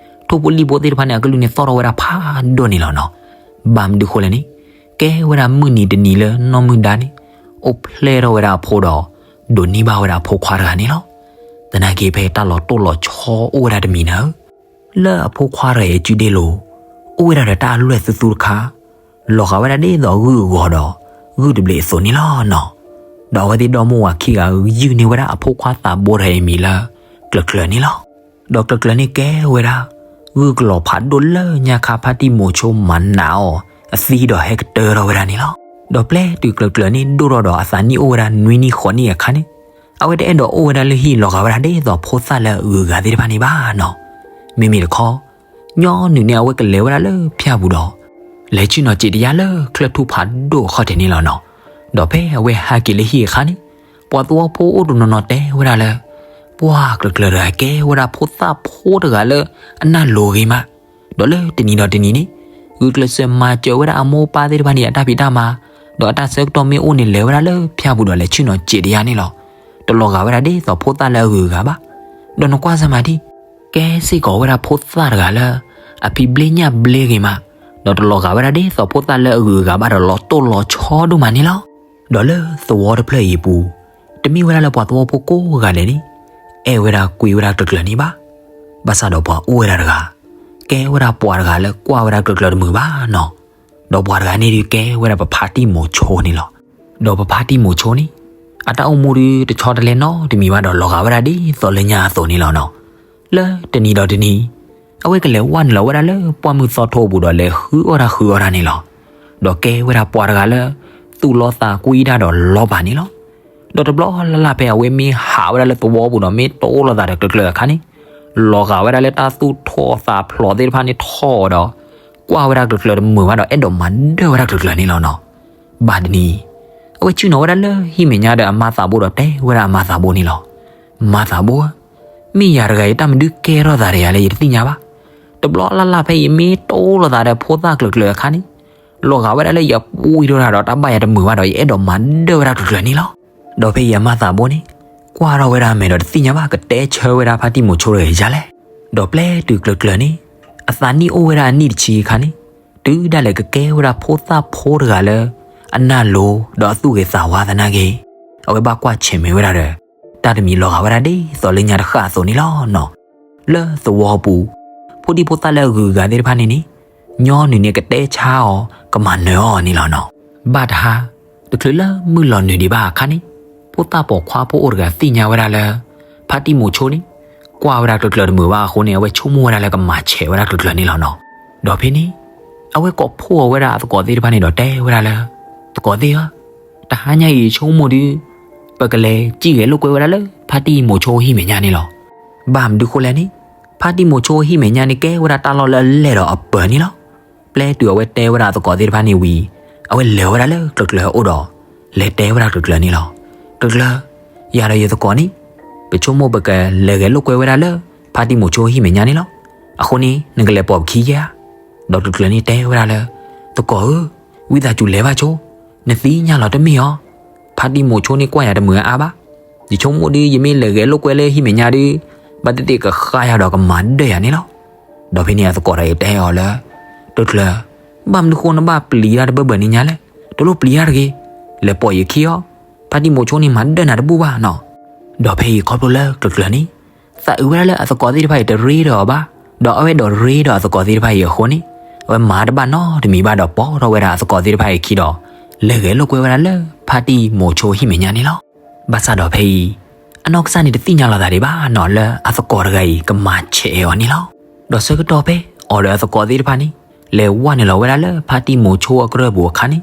ထိၣ်ဖိလံၣ်ဖိသ့ၣ်တဖၣ်န့ၣ် အကလုၢ်န့ၣ်သီၣ်ထီၣ်ဝဲဒၣ်ဖးဒိၣ်န့ၣ်လီၤနီၤ. ဘၣ်မနုၤဃိလဲၣ်န့ၣ်, ကဲဝဲဒၣ်မုၢ်နံၤတနံၤလၢနီၢ်မုၢ်ဒါန့ၣ် အိၣ်ဖျဲၣ်ထီၣ်ဝဲဒၣ်အဖိဒီး ဒိးန့ၢ်ဘၣ်ဝဲဒၣ်အဖိခွါတဂၤန့ၣ်လီၤ. သနာ်က့ဖဲတၢ်လီၤတိၢ်လီၤဆီအိၣ်ဝဲဒၣ်တမံၤနၤဧၢ, လၢအဖိခွါတဂၤအံၤအစုဒ့လိၤ အိၣ်ဝဲဒၣ်ဒီးတၢ်အလွဲၢ်သူသူတခါ, လီၤဂာ်ဝဲဒၣ်ဒ်သိးဂုၢ်အဂီၤဒီး ဂုၢ်တဘျံးအသိးန့ၣ်လီၤနီၤ. ဒီးအဝဲသ့ၣ်ဒီမါဝၤခံဂၤ ယုၢ်န့ၢ်ဝဲဒၣ်အဖိခွါသးဘိတဂၤအံၤအမံၤလၢ ကျၢၤကျၢၤန့ၣ်လီၤ. ဒီးကျၢၤကျၢၤန့ၣ်ကဲဝဲဒၣ် ဂုၢ်ကလီၤဖးဒိၣ်လၢညါခါ ဖါတံၢ်မိၤဆိမၤနးအီၤ အသံဒီးဟဲကတၢၢ်ထီၣ်ဝဲဒၣ်န့ၣ်လီၤ. ဒီးပျဲတုၤကျၢၤကျၢၤန့ၣ်ဒိၣ်ထီၣ်ဒီးအသးနံၣ်အိၣ်ဝဲဒၣ်နွံနံၣ်ဃိးနံၣ်အခါန့ၣ်, အဝဲတအဲၣ်ဒိးအိၣ်ဝဲဒၣ်လၢဟံၣ်လီၤဂာ်ဝဲဒၣ်ဒ်သိးဖိသၣ်လၢအဂုၤအဂၤသ့ၣ်တဖၣ်န့ၣ်ဘၣ်နီၤ. မ့မ့ၢ်တခီ ညီနုၢ်န့ၣ်အဝဲကလဲၤဝဲဒၣ်လၢဖၠၣ်ပူၤဒီး လဲၤဆ့ၣ်နီၤစံးတယၢ်လၢချၢၣ်ထူၣ်ဖးဒိၣ်အခီၣ်ထံးန့ၣ်လီၤနီၤ. ဒီးဖဲအဝဲဟဲက့ၤလၢဟံၣ်အခါန့ၣ်, ပှၤသဝီဖိအိၣ်တနီၤနီၤတဲဝဲဒၣ်လၢ ပှၢ်ကျၢၤကျၢၤတဂၤကဲဝဲဒၣ်ဖိသၣ်ဖိတဂၤလၢအနၢ်လိၤဂ့ၤမး, ဒီးလၢတနံၤဒီးတနံၤန့ၣ် ဂုာ်ကျဲးစၢးမၤစၢၤဝဲဒၣ်အမိၢ်အပၢ်သ့ၣ်တဖၣ်န့ၣ် အတၢ်ဖံးတၢ်မၤ, ဒီးအတၢ်ဆၢကတီၢ်မ့ၢ်အိၣ်န့ၣ် လဲၤဝဲဒၣ်လၢဖၠၣ်ပူၤဒီးလဲၤဆ့ၣ်နီၤစံးတယၢ်န့ၣ်လီၤ. တလီၤဂာ်ဝဲဒၣ်ဒ်သိးဖိသၣ်လၢအဂုၤအဂၤဘၣ်. ဒီးနကွၢ်စၢၤမးဒံး ကဲစ့ၢ်ကီးဝဲဒၣ်ဖိသၣ်တဂၤလၢ အဖံးဘျ့ညၣ်ဘျ့ဂ့ၤမး, ဒီးတလီၤဂာ်ဝဲဒၣ်ဒ်သိးဖိသၣ်လၢအဂုၤအဂၤဘၣ်ဒီးလီၤတိၢ်လီၤဆီဒိၣ်မးန့ၣ်လီၤ. ဒီးလၢသဝီတဖျၢၣ်အံၤအပူၤ, တမ့ၢ်ဝဲဒၣ်လၢပှၤသဝီဖိကိးဂၤဒဲးန့ၣ် အဲၣ်ဝဲဒၣ်ကွံဝဲဒၣ်ကျၢၤကျၢၤန့ၣ်ဘၣ်. ဘၣ်ဆၣ်ဒီးပှၤအိၣ်ဝဲဒၣ်တဂၤ ကဲဝဲဒၣ်ပှၤတဂၤလၢကွၢ်ဝဲဒၣ်ကျၢၤကျၢၤတမုာ်ဘၣ်နီၤ. ဒီးပှၤတဂၤန့ၣ်ဒုးကဲဝဲဒၣ်ပဖါတံၢ်မိၤဆိန့ၣ်လီၤ. ဒီးပဖါတံၢ်မိၤဆိန့ၣ် အတၢ်အိၣ်မူဒုးတဆီတလဲနီတမံၤဘၣ်ဒီးလီၤဂာ်ဝဲဒၣ်ဒ်သိးလၢညါအသိးန့ၣ်လီၤနီၤ. လၢတနံၤဒီးတနံၤ အဝဲကလဲၤဝဲနုာ်လီၤဝဲဒၣ်လၢပှၢ်မုၢ်သီထိအပူၤဒီးလဲၤဃုအီၣ်တၢ်ဃုအီတၢ်န့ၣ်လီၤ. ဒီးကဲဝဲဒၣ်ပှၤတဂၤလၢ သူၣ်လီသးကွံတၢ်ဒီးလီပာ်န့ၣ်လီၤ. ဒီးတဘျီလၢ်လၢ်ဖဲအဝဲမ့ၢ်ဟးဝဲဒၣ်လၢသဝီပူၤဒီးမ့ၢ်တိၢ်လိာ်သးဒီးကျၢၤကျၢၤအခါန့ၣ်, လီၤဂာ်ဝဲဒၣ်လၢတၢ်သူၣ်ထီၣ်သးဖျိးသ့ၣ်တဖၣ်န့ၣ်ထီၣ်ဒီး ကွၢ်ဝဲဒၣ်ကျၢၤကျၢၤတမုာ်ဘၣ်ဒီးအဲၣ်ဒိးမၤဒၢၣ်ဝဲဒၣ်ကျၢၤကျၢၤန့ၣ်လီၤနီၤ. ဘၣ်တနံၤ အဝဲဆ့ၣ်နီၤဝဲဒၣ်လၢဟံၣ်မဲာ်ညါဒီးအမါသးဘိဒီးတဲဝဲဒၣ်အမါသးဘိန့ၣ်လီၤ. မါသးဘိဧၢ, မ့ၢ်ယၤတဂၤအံၤ တၢ်မနုၤကဲထီၣ်သးဒီးယၤလၢယတသ့ၣ်ညါဘၣ်. တဘျီလၢ်လၢ်ဖဲယမ့ၢ်တိၢ်လိာ်သးဒီးဖိသၣ်ကျၢၤကျၢၤအခါန့ၣ်, လီၤဂာ်ဝဲဒၣ်လၢယပှံၢ်ထီၣ်တၢ်ဒီးတၢ်ဘၣ်ယၤတမုာ်ဘၣ်ဒီးယအဲၣ်ဒိးမၤဒၢၣ်ဝဲဒၣ်ကျၢၤကျၢၤန့ၣ်လီၤ. ဒီးဖဲယမါသးဘိန့ၣ် ကွၢ်ထီၣ်ဝဲဒၣ်အမဲာ်ဒီးတသ့ၣ်ညါဘၣ် ကတဲဆၢဝဲဒၣ်ဖါတံၢ်မိၤဆိတဂၤအံၤဒ်လဲၣ်. ဒီးပျဲတုၤကျၢၤကျၢၤန့ၣ် အသးနံၣ်အိၣ်ဝဲဒၣ်အနံၣ်တဆံအခါန့ၣ်, တုၤဒၣ်လဲာ်ကကဲဝဲဒၣ်ဖိသၣ်ဖိတဂၤလၢ အနၢ်လိၤဒီးအသူၣ်ဂ့ၤသးဝါသနာ်က့, အဝဲဘၣ်ကွၢ်ဆဲးမဲာ်ဝဲဒၣ်ဒီး တၢ်တမံၤလီၤဂာ်ဝဲဒၣ်ဒ်သိးလၢညါတဃၣ်အသိးန့ၣ်လီၤနီၤ. လၢသဝီပူၤ ဖိဒံဖိသၣ်လၢအဂုၤအဂၤသ့ၣ်တဖၣ်န့ၣ်န့ၣ်, ညီနုၢ်န့ၣ်ကတဲဆါအီၤ ကမၤနၢၤအီၤန့ၣ်လီၤနီၤ. ဘၣ်တဟါ တချုးလၢမုၢ်လီၤနုာ်ဒံးဘၣ်အခါန့ၣ်, ဖိသၣ်ပိာ်ခွါဖိအိၣ်တဂၤသ့ၣ်ညါဝဲဒၣ်လၢ ဖါတံၢ်မိၤဆိန့ၣ် ကွၢ်ဝဲဒၣ်ကျၢၤကျၢၤတမုာ်ဘၣ်အဃိန့ၣ် အဝဲဆိကမိၣ်ဝဲဒၣ်လၢကမၤဆဲးဝဲဒၣ်ကျၢၤကျၢၤန့ၣ်လီၤနီၤ. ဒီးဖဲန့ၣ် အဝဲကိးဖှိၣ်အီၤဝဲဒၣ်အသကိးသ့ၣ်တဖၣ်န့ၣ်ဒီးတဲဝဲဒၣ်လၢ သကိးသ့ၣ်ဧၢ, တဟါညါအံၤဆိကမိၣ်ဒုး ပကလဲၤစံၣ်ဂဲၤလိာ်ကွဲဝဲဒၣ်လၢ ဖါတံၢ်မိၤဆိဟံၣ်မဲာ်ညါန့ၣ်လီၤ. ဘၣ်မနုၤဃိလဲၣ်န့ၣ်, ဖါတံၢ်မိၤဆိဟံၣ်မဲာ်ညါန့ၣ်ကဲဝဲဒၣ်တၢ်လီၢ်လၢအလဲၢ်ဒီးအပၢၤန့ၣ်လီၤ. ပျဲတုၤအဝဲတဲဝဲဒၣ်အသကိးသ့ၣ်တဖၣ်န့ၣ်ဝံၤ, အဝဲလဲၤဝဲဒၣ်လၢကျၢၤကျၢၤအအိၣ်ဒီး လဲၤတဲဝဲဒၣ်ကျၢၤကျၢၤန့ၣ်လီၤ. ကျၢၤကျၢၤ, ယၤဒီးယသကိးန့ၣ် ပဆိကမိၣ်ပကလဲၤဂဲၤလိာ်ကွဲဝဲဒၣ်လၢ ဖါတံၢ်မိၤဆိဟံၣ်မဲာ်ညါန့ၣ်လီၤ. အဃိန့ၣ် နကလဲၤပိာ်ပခံဧါ. ဒီးကျၢၤကျၢၤန့ၣ်တဲဝဲဒၣ်လၢ သကိးဧၢ, ဝံသးစူၤလဲၤဘၣ်ဆိ, နသ့ၣ်ညါလီၤတမ့ၢ်ဧါ. ဖါတံၢ်မိၤဆိန့ၣ်ကွၢ်ယၤတမုာ်အါအါဘၣ်. ယဆိကမိၣ်ဒုး ယမ့ၢ်လဲၤဂဲၤလိာ်ကွဲလၢဟံၣ်မဲာ်ညါဒုး ဘၣ်သ့ၣ်သ့ၣ်ကဃါယၤဒီးကမၤဒၢၣ်ယၤန့ၣ်လီၤ. ဒီးဖဲန့ၣ်အသကိးတဂၤအံၤတဲအီၤလၢ ကျၢၤကျၢၤ, ဘၣ်မနုၤဃိနဘၣ်ပျံၤတၢ်တဘၢဘၢန့ၣ်ညါလဲၣ်. တလိၣ်ပျံၤတၢ်တဂ့ၤ, လဲၤပိာ်ယခံအီၤ. ဖါတံၢ်မိၤဆိန့ၣ်မၤဒၢၣ်နၤတဘူၣ်ဘၣ်နီၤ. ဒီးဖဲအံၤခီဖျိလၢကျၢၤကျၢၤန့ၣ် သးအုးဝဲဒၣ်လၢအသကိးသ့ၣ်တဖၣ်အံၤတရ့ဒီးအီၤဘၣ်, ဒီးအဝဲအဲၣ်ဒိးရ့ဒီးအသကိးသ့ၣ်တဖၣ်အံၤအဃိန့ၣ်, အဝဲမၤတဘၣ်နီတမံၤဘၣ်ဒီးပိာ်ထီၣ်ဝဲဒၣ်အသကိးသ့ၣ်တဖၣ်အံၤခံဒီး လဲၤဂဲၤလိာ်ကွဲဝဲဒၣ်လၢ ဖါတံၢ်မိၤဆိဟံၣ်မဲာ်ညါန့ၣ်လီၤ. ဘၣ်ဆၣ်ဒီးဖဲအံၤ အနီၢ်ကစၢ်န့ၣ်တသ့ၣ်ညါလီၤသးဒံးဘၣ်နီၤ လၢအသကိးတဂၤအံၤကမၤဆဲးအီၤန့ၣ်လီၤ. ဒီးဆၢကတီၢ်ဖဲအီၤဒီးအသကိးသ့ၣ်တဖၣ်န့ၣ် လဲၤဝဲနုာ်လီၤဝဲဒၣ်လၢဖါတံၢ်မိၤဆိအကရၢၢ်ပူၤအခါန့ၣ်,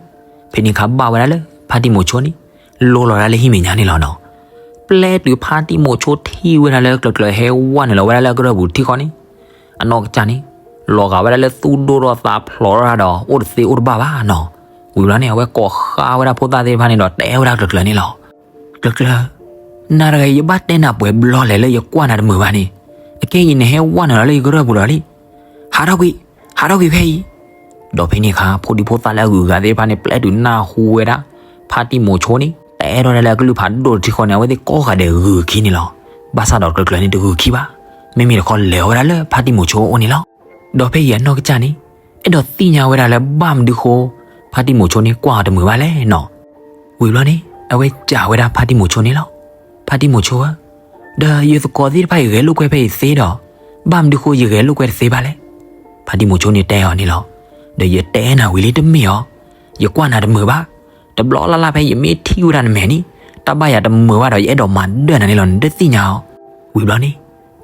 ဖဲန့ၣ်အခါဘၣ်ဝဲဒၣ်လၢဖါတံၢ်မိၤဆိန့ၣ် လိလီၤဒၣ်လၢဟံၣ်မဲာ်ညါန့ၣ်လီၤနီၤ. ပျဲတုၤဖါတံၢ်မိၤဆိထံၣ်ဝဲဒၣ်လၢကျၢၤကျၢၤဟဲဝဲနုာ်လီၤဝဲဒၣ်လၢအကရၢၢ်ပူၤထံဃီန့ၣ်, အနီၢ်ကစၢ်န့ၣ် လီၤဂာ်ဝဲဒၣ်လၢသူၣ်ဒိၣ်ထီၣ်သးဖျိးထီၣ်ဒီး အိၣ်တသ့အိၣ်တဘၣ်ဘၣ်နီၤ. ဝံၤဘျီန့ၣ် အဝဲကိးဃါဝဲဒၣ်ဖိသၣ်သ့ၣ်တဖၣ်န့ၣ်ဒီးတဲဝဲဒၣ်ကျၢၤကျၢၤန့ၣ်လီၤ. ကျၢၤကျၢၤ, နၤတဂၤအံၤ ယဘၣ်တဲနၤပှဲၤဘျီလဲၣ်လၢယကွၢ်နၤတမုာ်ဘၣ်န့ၣ်, အခဲအံၤနဟဲဝဲနုာ်လီၤလၢယကရၢၢ်ပူၤဒီးလံ. ဟးထီၣ်ကွံာ်, ဟးထီၣ်ကွံာ်ဖဲအံၤ. ဒီးဖဲန့ၣ်အခါ ဖိဒံဖိသၣ်လၢအဂုၤအဂၤသ့ၣ်တဖၣ်န့ၣ် ပျဲတုၤနၢ်ဟူဝဲဒၣ် ဖါတံၢ်မိၤဆိန့ၣ် တဲထီၣ်ဒၣ်လၢအကလုၢ်ဖးဒိၣ်တထံဃီန့ၣ် အဝဲသ့ၣ်ကိးဂၤဒဲးဂုၤခံန့ၣ်လီၤ. ဘၣ်ဆၣ်ဒီးကျၢၤကျၢၤန့ၣ်တဂုၤခံဘၣ်. မ့မ့ၢ်တခီလဲၤဝဲဒၣ်လၢဖါတံၢ်မိၤဆိအအိၣ်န့ၣ်လီၤ. ဒီးဖဲအံၤအနီၢ်ကစၢ်န့ၣ် အဲၣ်ဒိးသ့ၣ်ညါဝဲဒၣ်လၢဘၣ်မနုၤဃိ ဖါတံၢ်မိၤဆိန့ၣ် ကွၢ်အီၤတမုာ်ဘၣ်လဲၣ်နီၤ. ဝံၤဘျီန့ၣ် အဝဲစံးဝဲဒၣ်ဖါတံၢ်မိၤဆိန့ၣ်လီၤ. ဖါတံၢ်မိၤဆိဧၢ, ဒီးယသကိးသ့ၣ်တဖၣ်အံၤဂဲၤလိာ်ကွဲဖဲအံၤသ့ဒီး ဘၣ်မနုၤဃိယဂဲၤလိာ်ကွဲတသ့ဘၣ်လဲၣ်. ဖါတံၢ်မိၤဆိန့ၣ်တဲအီၤန့ၣ်လီၤ. ဒီးယတဲနၤဝံၤလံတမ့ၢ်ဧါ. ယကွၢ်နၤတမုာ်ဘၣ်. တဘျီလၢ်လၢ်ဖဲယမ့ၢ်ထံၣ်ဝဲဒၣ်နမဲာ်န့ၣ် တၢ်ဘၣ်ယၤတမုာ်ဘၣ်ဒီး ယအဲၣ်ဒိးမၤဒၢၣ်နၤန့ၣ်လီၤ နတသ့ၣ်ညါဧါ. ဝံၤဘျီန့ၣ်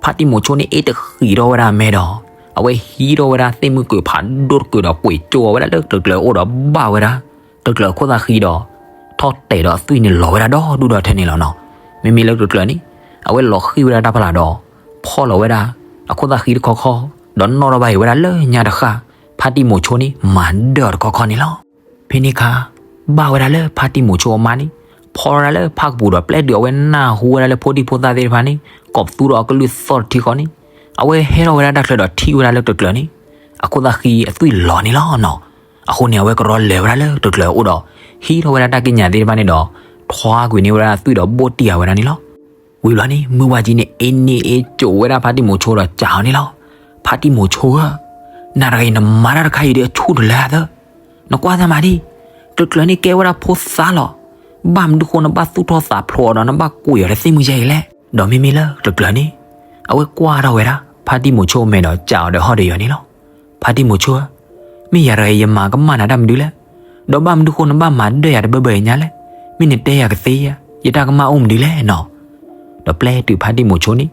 ဖါတံၢ်မိၤဆိန့ၣ် အ့ၣ်တဃံးထီၣ်ဝဲဒၣ်အမဲဒီး အဝဲဟံးထီၣ်ဝဲဒၣ်သ့ၣ်မုၢ်ကၢၤဖးဒိၣ်တကုာ်ဒီး ကွံာ်ကၠိအီၤဝဲဒၣ်လၢကျၢၤကျၢၤအအိၣ်ဒီးဘၣ်ဝဲဒၣ် ကျၢၤကျၢၤအခိၣ်သၣ်ဃံဒီး ထီၣ်တဲာ်ဒီးအသွံၣ်န့ၣ်လီၤဝဲဒၣ်ဒီဒူၣ်ဒီထၢန့ၣ်လီၤနီၤ. မ့မ့ၢ်လၢကျၢၤကျၢၤန့ၣ် အဝဲလီၤဃံၣ်ဝဲဒၣ်တၢ်ဖးလၢ်ဒီး ဖီၣ်လီၤဝဲဒၣ် အခိၣ်သၣ်ဃံတခီခီ ဒီးနီၣ်ထီၣ်ဘၣ်အံၤဝဲဒၣ်လၢညါတဃၣ် ဖါတံၢ်မိၤဆိန့ၣ် မၤဒၢၣ်အီၤတခီခီန့ၣ်လီၤ. ဖဲန့ၣ်အခါ ဘၣ်ဝဲဒၣ်လၢဖါတံၢ်မိၤဆိအမါန့ၣ် ဖီဝဲဒၣ်လၢဖၣ်ကပူၤဒီး ပျဲတုၤအဝဲနၢ်ဟူဝဲဒၣ်လၢဖိဒံဖိသၣ်သ့ၣ်တဖၣ်န့ၣ် ကိးပသူဒီးအကလုၢ်သီၣ်တထံဃီန့ၣ် အဝဲဟဲထီၣ်ဝဲဒၣ်တၢ်ချၢဒီးထံၣ်ဝဲဒၣ်လၢကျၢၤကျၢၤန့ၣ် အခိၣ်သၣ်ဃံအသွံၣ်လီၤန့ၣ်လီၤနီၤ. အဃိန့ၣ် အဝဲကရီလဲၤဝဲဒၣ်လၢကျၢၤကျၢၤအအိၣ်ဒီး ဟံးထီၣ်ဝဲဒၣ်တၢ်ကံးညာ်သ့ၣ်တဖၣ်န့ၣ်ဒီး ထွါကွံာ်န့ၢ်ဝဲဒၣ်အသွံၣ်ဒီးဘိၣ်တံၢ်ဃာ်ဝဲဒၣ်န့ၣ်လီၤ. ဝံၤဘျီန့ၣ် မုၢ်ဝါကၠံန့ၣ် အ့ၣ်န့ၢ်အ့ၣ်ကိၤဝဲဒၣ်ဖါတံၢ်မိၤဆိဒီးစံးအီၤန့ၣ်လီၤ. ဖါတံၢ်မိၤဆိဧၢ, နၤတဂၤအံၤနမၤတၢ်တခါအံၤဒီးအဆူၣ်တလၢအသၢ, နကွၢ်သးမးဒံး, ကျၢၤကျၢၤန့ၣ်ကဲဝဲဒၣ်ဖိသၣ်လီၤ. ဘၣ်မနုၤဃိနဘၣ်သူၣ်ထီၣ်သးဖျိးအီၤဒီး နဘၣ်ကွံာ်အီၤဒီးသ့ၣ်မုၢ်ယဲၢ်အံၤလဲၣ်. ဒီးမ့မ့ၢ်လၢကျၢၤကျၢၤန့ၣ် အဝဲကွၢ်ထီၣ်ဝဲဒၣ် ဖါတံၢ်မိၤဆိအမဲာ်ဒီးစံးအီၤဒီးဟီၣ်ဒီးယီၤန့ၣ်လီၤ. ဖါတံၢ်မိၤဆိဧၢ, မ့ၢ်ယၤတဂၤအံၤယမၤကမၣ်နၤတၢ်မနုၤလဲၣ်. ဒီးဘၣ်မနုၤဃိနဘၣ်မၤဒၢၣ်ယၤတဘၢဘၢအံၤညါလဲၣ်. မ့ၢ်နတဲယၤကသ့ဧါ, ယတၢ်ကမၣ်အိၣ်မနုၤလဲၣ်နီၤ. ဒီးပျဲတုၤဖါတံၢ်မိၤဆိန့ၣ်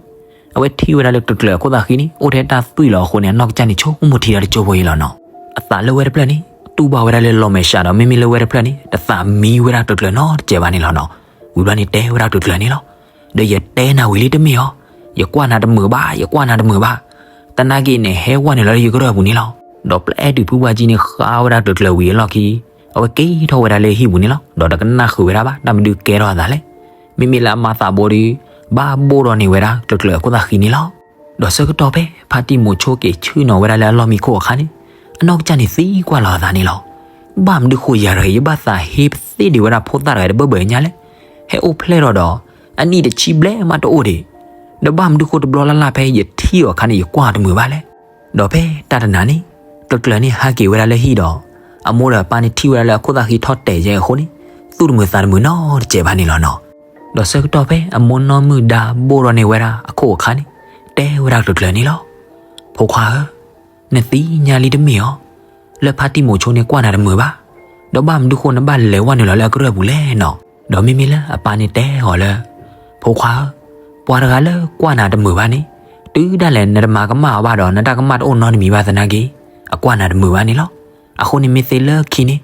အဝဲထံၣ်ဝဲဒၣ်လၢကျၢၤကျၢၤအခိၣ်သၣ်ဃံန့ၣ် အိၣ်ထဲတၢ်သွံၣ်လီၤအဃိန့ၣ် အနီၢ်ကစၢ်န့ၣ်ဆိကမိၣ်ထံတၢ်တစိၢ်ဖိအံၤလီၤနီၤ. အသးလၢဝဲတဖျၢၣ်န့ၣ် တူၢ်ဘၣ်ဝဲဒၣ်လၢလီၤမဲာ်ဆှးဒီး မ့မ့ၢ်လၢဝဲတဖျၢၣ်န့ၣ် တသးမံဝဲဒၣ်ကျၢၤကျၢၤနီတစဲးဘၣ်န့ၣ်လီၤနီၤ. ဝံၤဘျီန့ၣ်တဲဝဲဒၣ်ကျၢၤကျၢၤန့ၣ်လီၤ. ဒီးယတဲနၤဝံၤလံတမ့ၢ်ဧါ. ယကွၢ်နၤတမုာ်ဘၣ်, ယကွၢ်နၤတမုာ်ဘၣ်. သနာ်က့န့ၣ် ဟဲဝဲနုာ်လီၤလၢယကရၢၢ်ပူၤန့ၣ်လီၤ. ဒီးပျဲတုၤဖုဝါကၠံန့ၣ်ဃါဝဲဒၣ်ကျၢၤကျၢၤဝံၤအလီၢ်ခံ အဝဲက့ၤထီၣ်ဝဲဒၣ်လၢဟံၣ်ပူၤန့ၣ်လီၤ. ဒီးတကနၣ်ဃုာ်ဝဲဒၣ်ဘၣ် တၢ်မနုၤကဲထီၣ်အသးလဲၣ်. မ့မ့ၢ်လၢအမါသးဘိဒီး ဘၣ်ဘိၣ်ဒီးန့ၢ်ဝဲဒၣ်ကျၢၤကျၢၤအခိၣ်သၣ်ဃံန့ၣ်လီၤ. ဒီးဆၢကတီၢ်ဖဲ ဖါတံၢ်မိၤဆိက့ၤဆ့ၣ်နီၤဝဲဒၣ်လၢအလီၢ်မံခိၣ်အခါန့ၣ် အနီၢ်ကစၢ်န့ၣ်သံကွၢ်လီၤအသးန့ၣ်လီၤ. ဘၣ်မနုၤဃိယၤတဂၤအံၤ ယဘၣ်သးဟ့ပသ့ၣ်ဒံးဝဲဒၣ်ဖိသၣ်တဂၤအံၤတဘၢဘၢအံၤညါလဲၣ်. ဟဲအိၣ်ဖျဲၣ်ထီၣ်ဒီး အနံၣ်တဆံဘျဲၣ်မးတအိၣ်ဒံး. ဒီးဘၣ်မနုၤဃိတဘျီလၢ်လၢ်ဖဲယထံၣ်အီၤအခါန့ၣ် ယကွၢ်တမုာ်ဘၣ်လဲၣ်. ဒီးဖဲတၢ်တနၤန့ၣ် ကျၢၤကျၢၤန့ၣ်ဟးက့ၤဝဲဒၣ်လၢဟံၣ်ဒီး အမိၢ်ဒီးအပၢ်န့ၣ်ထံၣ်ဝဲဒၣ်လၢအခိၣ်သၣ်ဃံထီၣ်တဲာ်ယဲအဃိန့ၣ် သူၣ်တမုာ်သးတမုာ်နီတစဲးဘၣ်န့ၣ်လီၤနီၤ. ဒီးဆၢကတီၢ်ဖဲအမိၢ်နီၢ်မုၣ်ဒါဘိၣ်ဒီးန့ၢ်ဝဲဒၣ်အခိၣ်အခါန့ၣ် တဲဝဲဒၣ်ကျၢၤကျၢၤန့ၣ်လီၤ. ဖိခွါဧၢ, နသ့ၣ်ညါလံတမ့ၢ်ဧါ. လၢဖါတံၢ်မိၤဆိန့ၣ်ကွၢ်နၤတမုာ်ဘၣ်. ဒီးဘၣ်မနုၤဃိနဘၣ်လဲၤဝဲနုာ်လီၤလၢအကရၢၢ်ပူၤလဲၣ်နီၤ. ဒီးမ့မ့ၢ်လၢအပၢ်န့ၣ်တဲအီၤလၢ ဖိခွါဧၢ, ပှၤတဂၤလၢကွၢ်နၤတမုာ်ဘၣ်န့ၣ် တုၤဒၣ်လဲာ်နတမၤကမၣ်အီၤဘၣ်ဒီး နတၢ်ကမၣ်တအိၣ်နီတမံၤဘၣ်သနာ်က့ အကွၢ်နၤတမုာ်ဘၣ်န့ၣ်လီၤ. အဃိန့ၣ်မ့ၢ်သ့လၢခံန့ၣ်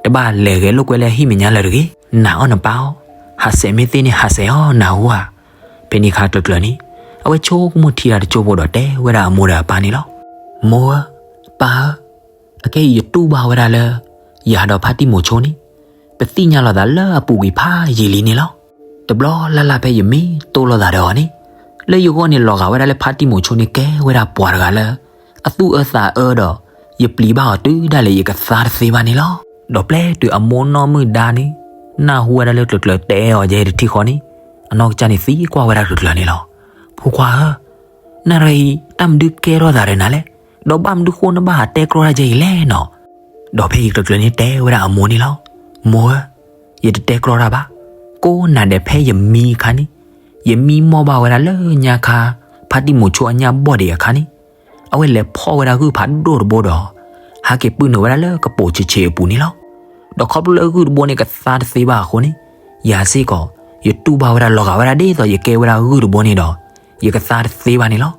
တဘၣ်လဲၤဂဲၤလိာ်ကွဲလၢဟံၣ်မဲာ်ညါလၢၤတဂ့ၤ. နာ်အီၤနပၢ်အီၤ, ဟးဆှဲးမ့ၢ်သ့န့ၣ်ဟးဆှဲးအီၤနၢ်ဟူဧါ. ဖဲန့ၣ်အခါကျၢၤကျၢၤန့ၣ် အဝဲဆိကမိၣ်ထံတၢ်တစိၢ်ဖိဒီးတဲဝဲဒၣ်အမိၢ်ဒီးအပၢ်န့ၣ်လီၤ. မိၢ်ဧၢ, ပၢ်ဧၢ, အခဲအံၤယတူၢ်ဘၣ်ဝဲဒၣ်လၢ ယၤဒီးဖါတံၢ်မိၤဆိန့ၣ် ပသ့ၣ်ညါလိာ်သးလၢအပူၤကွံာ်ဖးယံာ်လံန့ၣ်လီၤ. တဘျီလၢ်လၢ်ဖဲယမ့ၢ်တိၢ်လိာ်သးဒီးအီၤန့ၣ် လၢယဂီၢ်န့ၣ်လီၤဂာ်ဝဲဒၣ်လၢဖါတံၢ်မိၤဆိန့ၣ်ကဲဝဲဒၣ်ပှၤတဂၤလၢ အသူၣ်အၢသးအၢဒီး ယပျံၤဘၣ်အီၤတုၤဒၣ်လဲာ်ယကသါတသ့ဘၣ်န့ၣ်လီၤ. ဒီးပျဲတုၤအမိၢ်နီၢ်မုၣ်ဒါန့ၣ် နၢ်ဟူဝဲဒၣ်လၢကျၢၤကျၢၤတဲအီၤယဲတထံဃီန့ၣ် အနီၢ်ကစၢ်န့ၣ်သံကွၢ်ဝဲဒၣ်ကျၢၤကျၢၤန့ၣ်လီၤ. ဖိခွါဧၢ, နၤတဂၤအံၤ တၢ်မနုၤကဲထီၣ်သးဒီးနၤလဲၣ်. ဒီးဘၣ်မနုၤဃိနဘၣ်ဟးတဲကြီတၢ်ယဲအံၤလဲၣ်နီၤ. ဒီးဖဲအံၤကျၢၤကျၢၤန့ၣ်တဲဝဲဒၣ်အမိၢ်န့ၣ်လီၤ. မိၢ်ဧၢ, ယတတဲကြီတၢ်ဘၣ်. ကိးနၤဒဲးဖဲယမံအခါန့ၣ် ယမံမီၢ်ဘၣ်ဝဲဒၣ်လၢညါခါ ဖါတံၢ်မိၤဆိအညၣ်ဘီၣ်ဒံးအခါန့ၣ် အဝဲလဲၤဖီၣ်ဝဲဒၣ်ဂုၢ်ဖးဒိၣ်တဘိဒီး ဟဲက့ၤပုၢ်နုာ်ဝဲဒၣ်လၢကပိာ်ဆံးဆံးအပူၤန့ၣ်လီၤ. ဒီးခီဖျိလၢဂုၢ်တဘိန့ၣ်ကသါတသ့ဘၣ်အဃိန့ၣ် ယၤစ့ၢ်ကီး ယတူၢ်ဘၣ်ဝဲဒၣ်လီၤဂာ်ဝဲဒၣ်ဒ်သိးယကဲဝဲဒ၁ၣ်ဂုၢ်တဘိန့ၣ်ဒီး ယကသါတသ့ဘၣ်န့ၣ်လီၤ.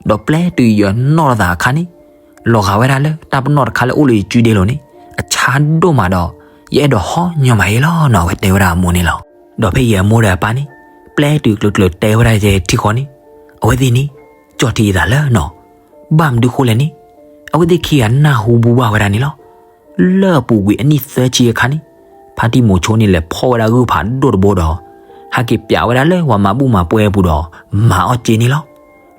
ဒီးပျဲတုၤယနီၣ်ထီၣ်သးအခါန့ၣ် လီၤဂာ်ဝဲဒၣ်လၢတၢ်ပနီၣ်တခါလၢအိၣ်လၢယစုဒ့လိၤန့ၣ် အဆါဒိၣ်မးဒီး ယအဲၣ်ဒိးဟီညီမးယဲလီၤနီၤ အဝဲတဲဝဲဒၣ်အမိၢ်န့ၣ်လီၤ. ဒီးဖဲအံၤအမိၢ်ဒီးအပၢ်န့ၣ် ပျဲတုၤကျၢၤကျၢၤတဲဝဲဒၣ်ယဲထံဃီန့ၣ် အဝဲသ့ၣ်န့ၣ် ကၠီၣ်ထံအသးလၢနီၤ. ဘၣ်မနုၤဃိလဲၣ်န့ၣ် အဝဲသ့ၣ်ခံဂၤနၢ်ဟူဘူၣ်ဘၣ်ဝဲဒၣ်န့ၣ်လီၤ. လၢအပူၤကွံာ်အနံၣ်သၢဆံအခါန့ၣ် ဖါတံၢ်မိၤဆိန့ၣ်လဲၤဖီၣ်ဝဲဒၣ်ဂုၢ်ဖးဒိၣ်တဘိဒီး ဟဲက့ၤပၠးဝဲဒၣ်လၢပှၤမၤဘူၣ်မၤပွဲအပူၤဒီး မၤအီၣ်က့န့ၣ်လီၤ.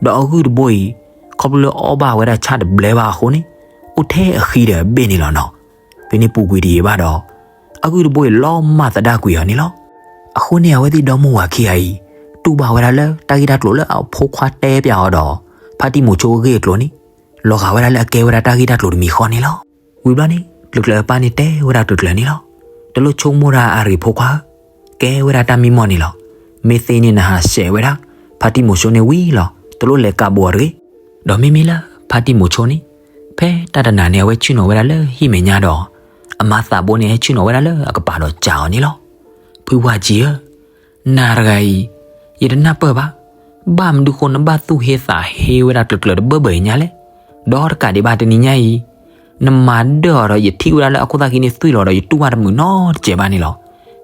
ဒီးအဂုၢ်တဘိအံၤ ခီဖျိလၢအီၣ်ဘၣ်ဝဲဒၣ်ဆၣ်တဘျဲဘၣ်အဃိန့ၣ်, အိၣ်ထဲအဃံဒီးအဘ့ၣ်န့ၣ်လီၤနီၤ. ဖဲန့ၣ်ပူၤကွံာ်တယံာ်ဘၣ်ဒီး, အဂုၢ်တဘိအံၤလီၤမၢ်သဒၣ်ကွံာ်အီၤန့ၣ်လီၤ. အဃိန့ၣ်အဝဲသ့ၣ်ဒီမါဝၤခံဂၤအံၤ, တူၢ်ဘၣ်ဝဲဒၣ်လၢတၢ်ဂ့ၢ်တၢ်ကျိၤလၢအဖိခွါတဲပျးအီၤဒီး, ဖါတံၢ်မိၤဆိအဂ့ၢ်အကျိၤန့ၣ်, လီၤဂာ်ဝဲဒၣ်လၢအကဲဝဲဒၣ်တၢ်ဂ့ၢ်တၢ်ကျိၤတမံၤဃီန့ၣ်လီၤ. ဝံၤဘျီန့ၣ် ကျၢၤကျၢၤအပၢ်န့ၣ်တဲဝဲဒၣ်ကျၢၤကျၢၤန့ၣ်လီၤ. တလိၣ်ဆိကမိၣ်တၢ်အါရံၤဖိခွါဧၢ, ကဲဝဲဒၣ်တၢ်မံမီၢ်န့ၣ်လီၤ. မ့ၢ်သ့န့ၣ်နဟးဆှဲးဝဲဒၣ် ဖါတံၢ်မိၤဆိန့ၣ်ဝံၤလီၤ. တလိၣ်လဲၤကးဘိးအီၤတဂ့ၤ. ဒီးမ့မ့ၢ်လၢဖါတံၢ်မိၤဆိန့ၣ်, ဖဲတၢ်တနၤန့ၣ် အဝဲဆ့ၣ်နီၤဝဲဒၣ်လၢဟံၣ်မဲာ်ညါဒီး, အမါသးဘိန့ၣ်ဟဲဆ့ၣ်နီၤဝဲဒၣ်လၢအကပၤဒီးစံးအီၤန့ၣ်လီၤ. ဖုဝၤကၠံဧၢ, နၤတဂၤအံၤ, ယတနၢ်ပၢၢ်ဘၣ်, ဘၣ်မနုၤဃိနဘၣ်သူၣ်ဟ့သးဟ့ဝဲဒၣ်ကျၢၤကျၢၤတဘၢဘၢအံၤညါလဲၣ်. ဒီးတကးဒံးဘၣ်တနံၤညါအံၤ, နမၤဒၢၣ်အီၤဒီး ယထံၣ်ဝဲဒၣ်လၢအခိၣ်သၣ်ခံန့ၣ်သွံၣ်လီၤဒီး ယတူၢ်ဘၣ်တမုာ်နီတစဲးဘၣ်န့ၣ်လီၤ.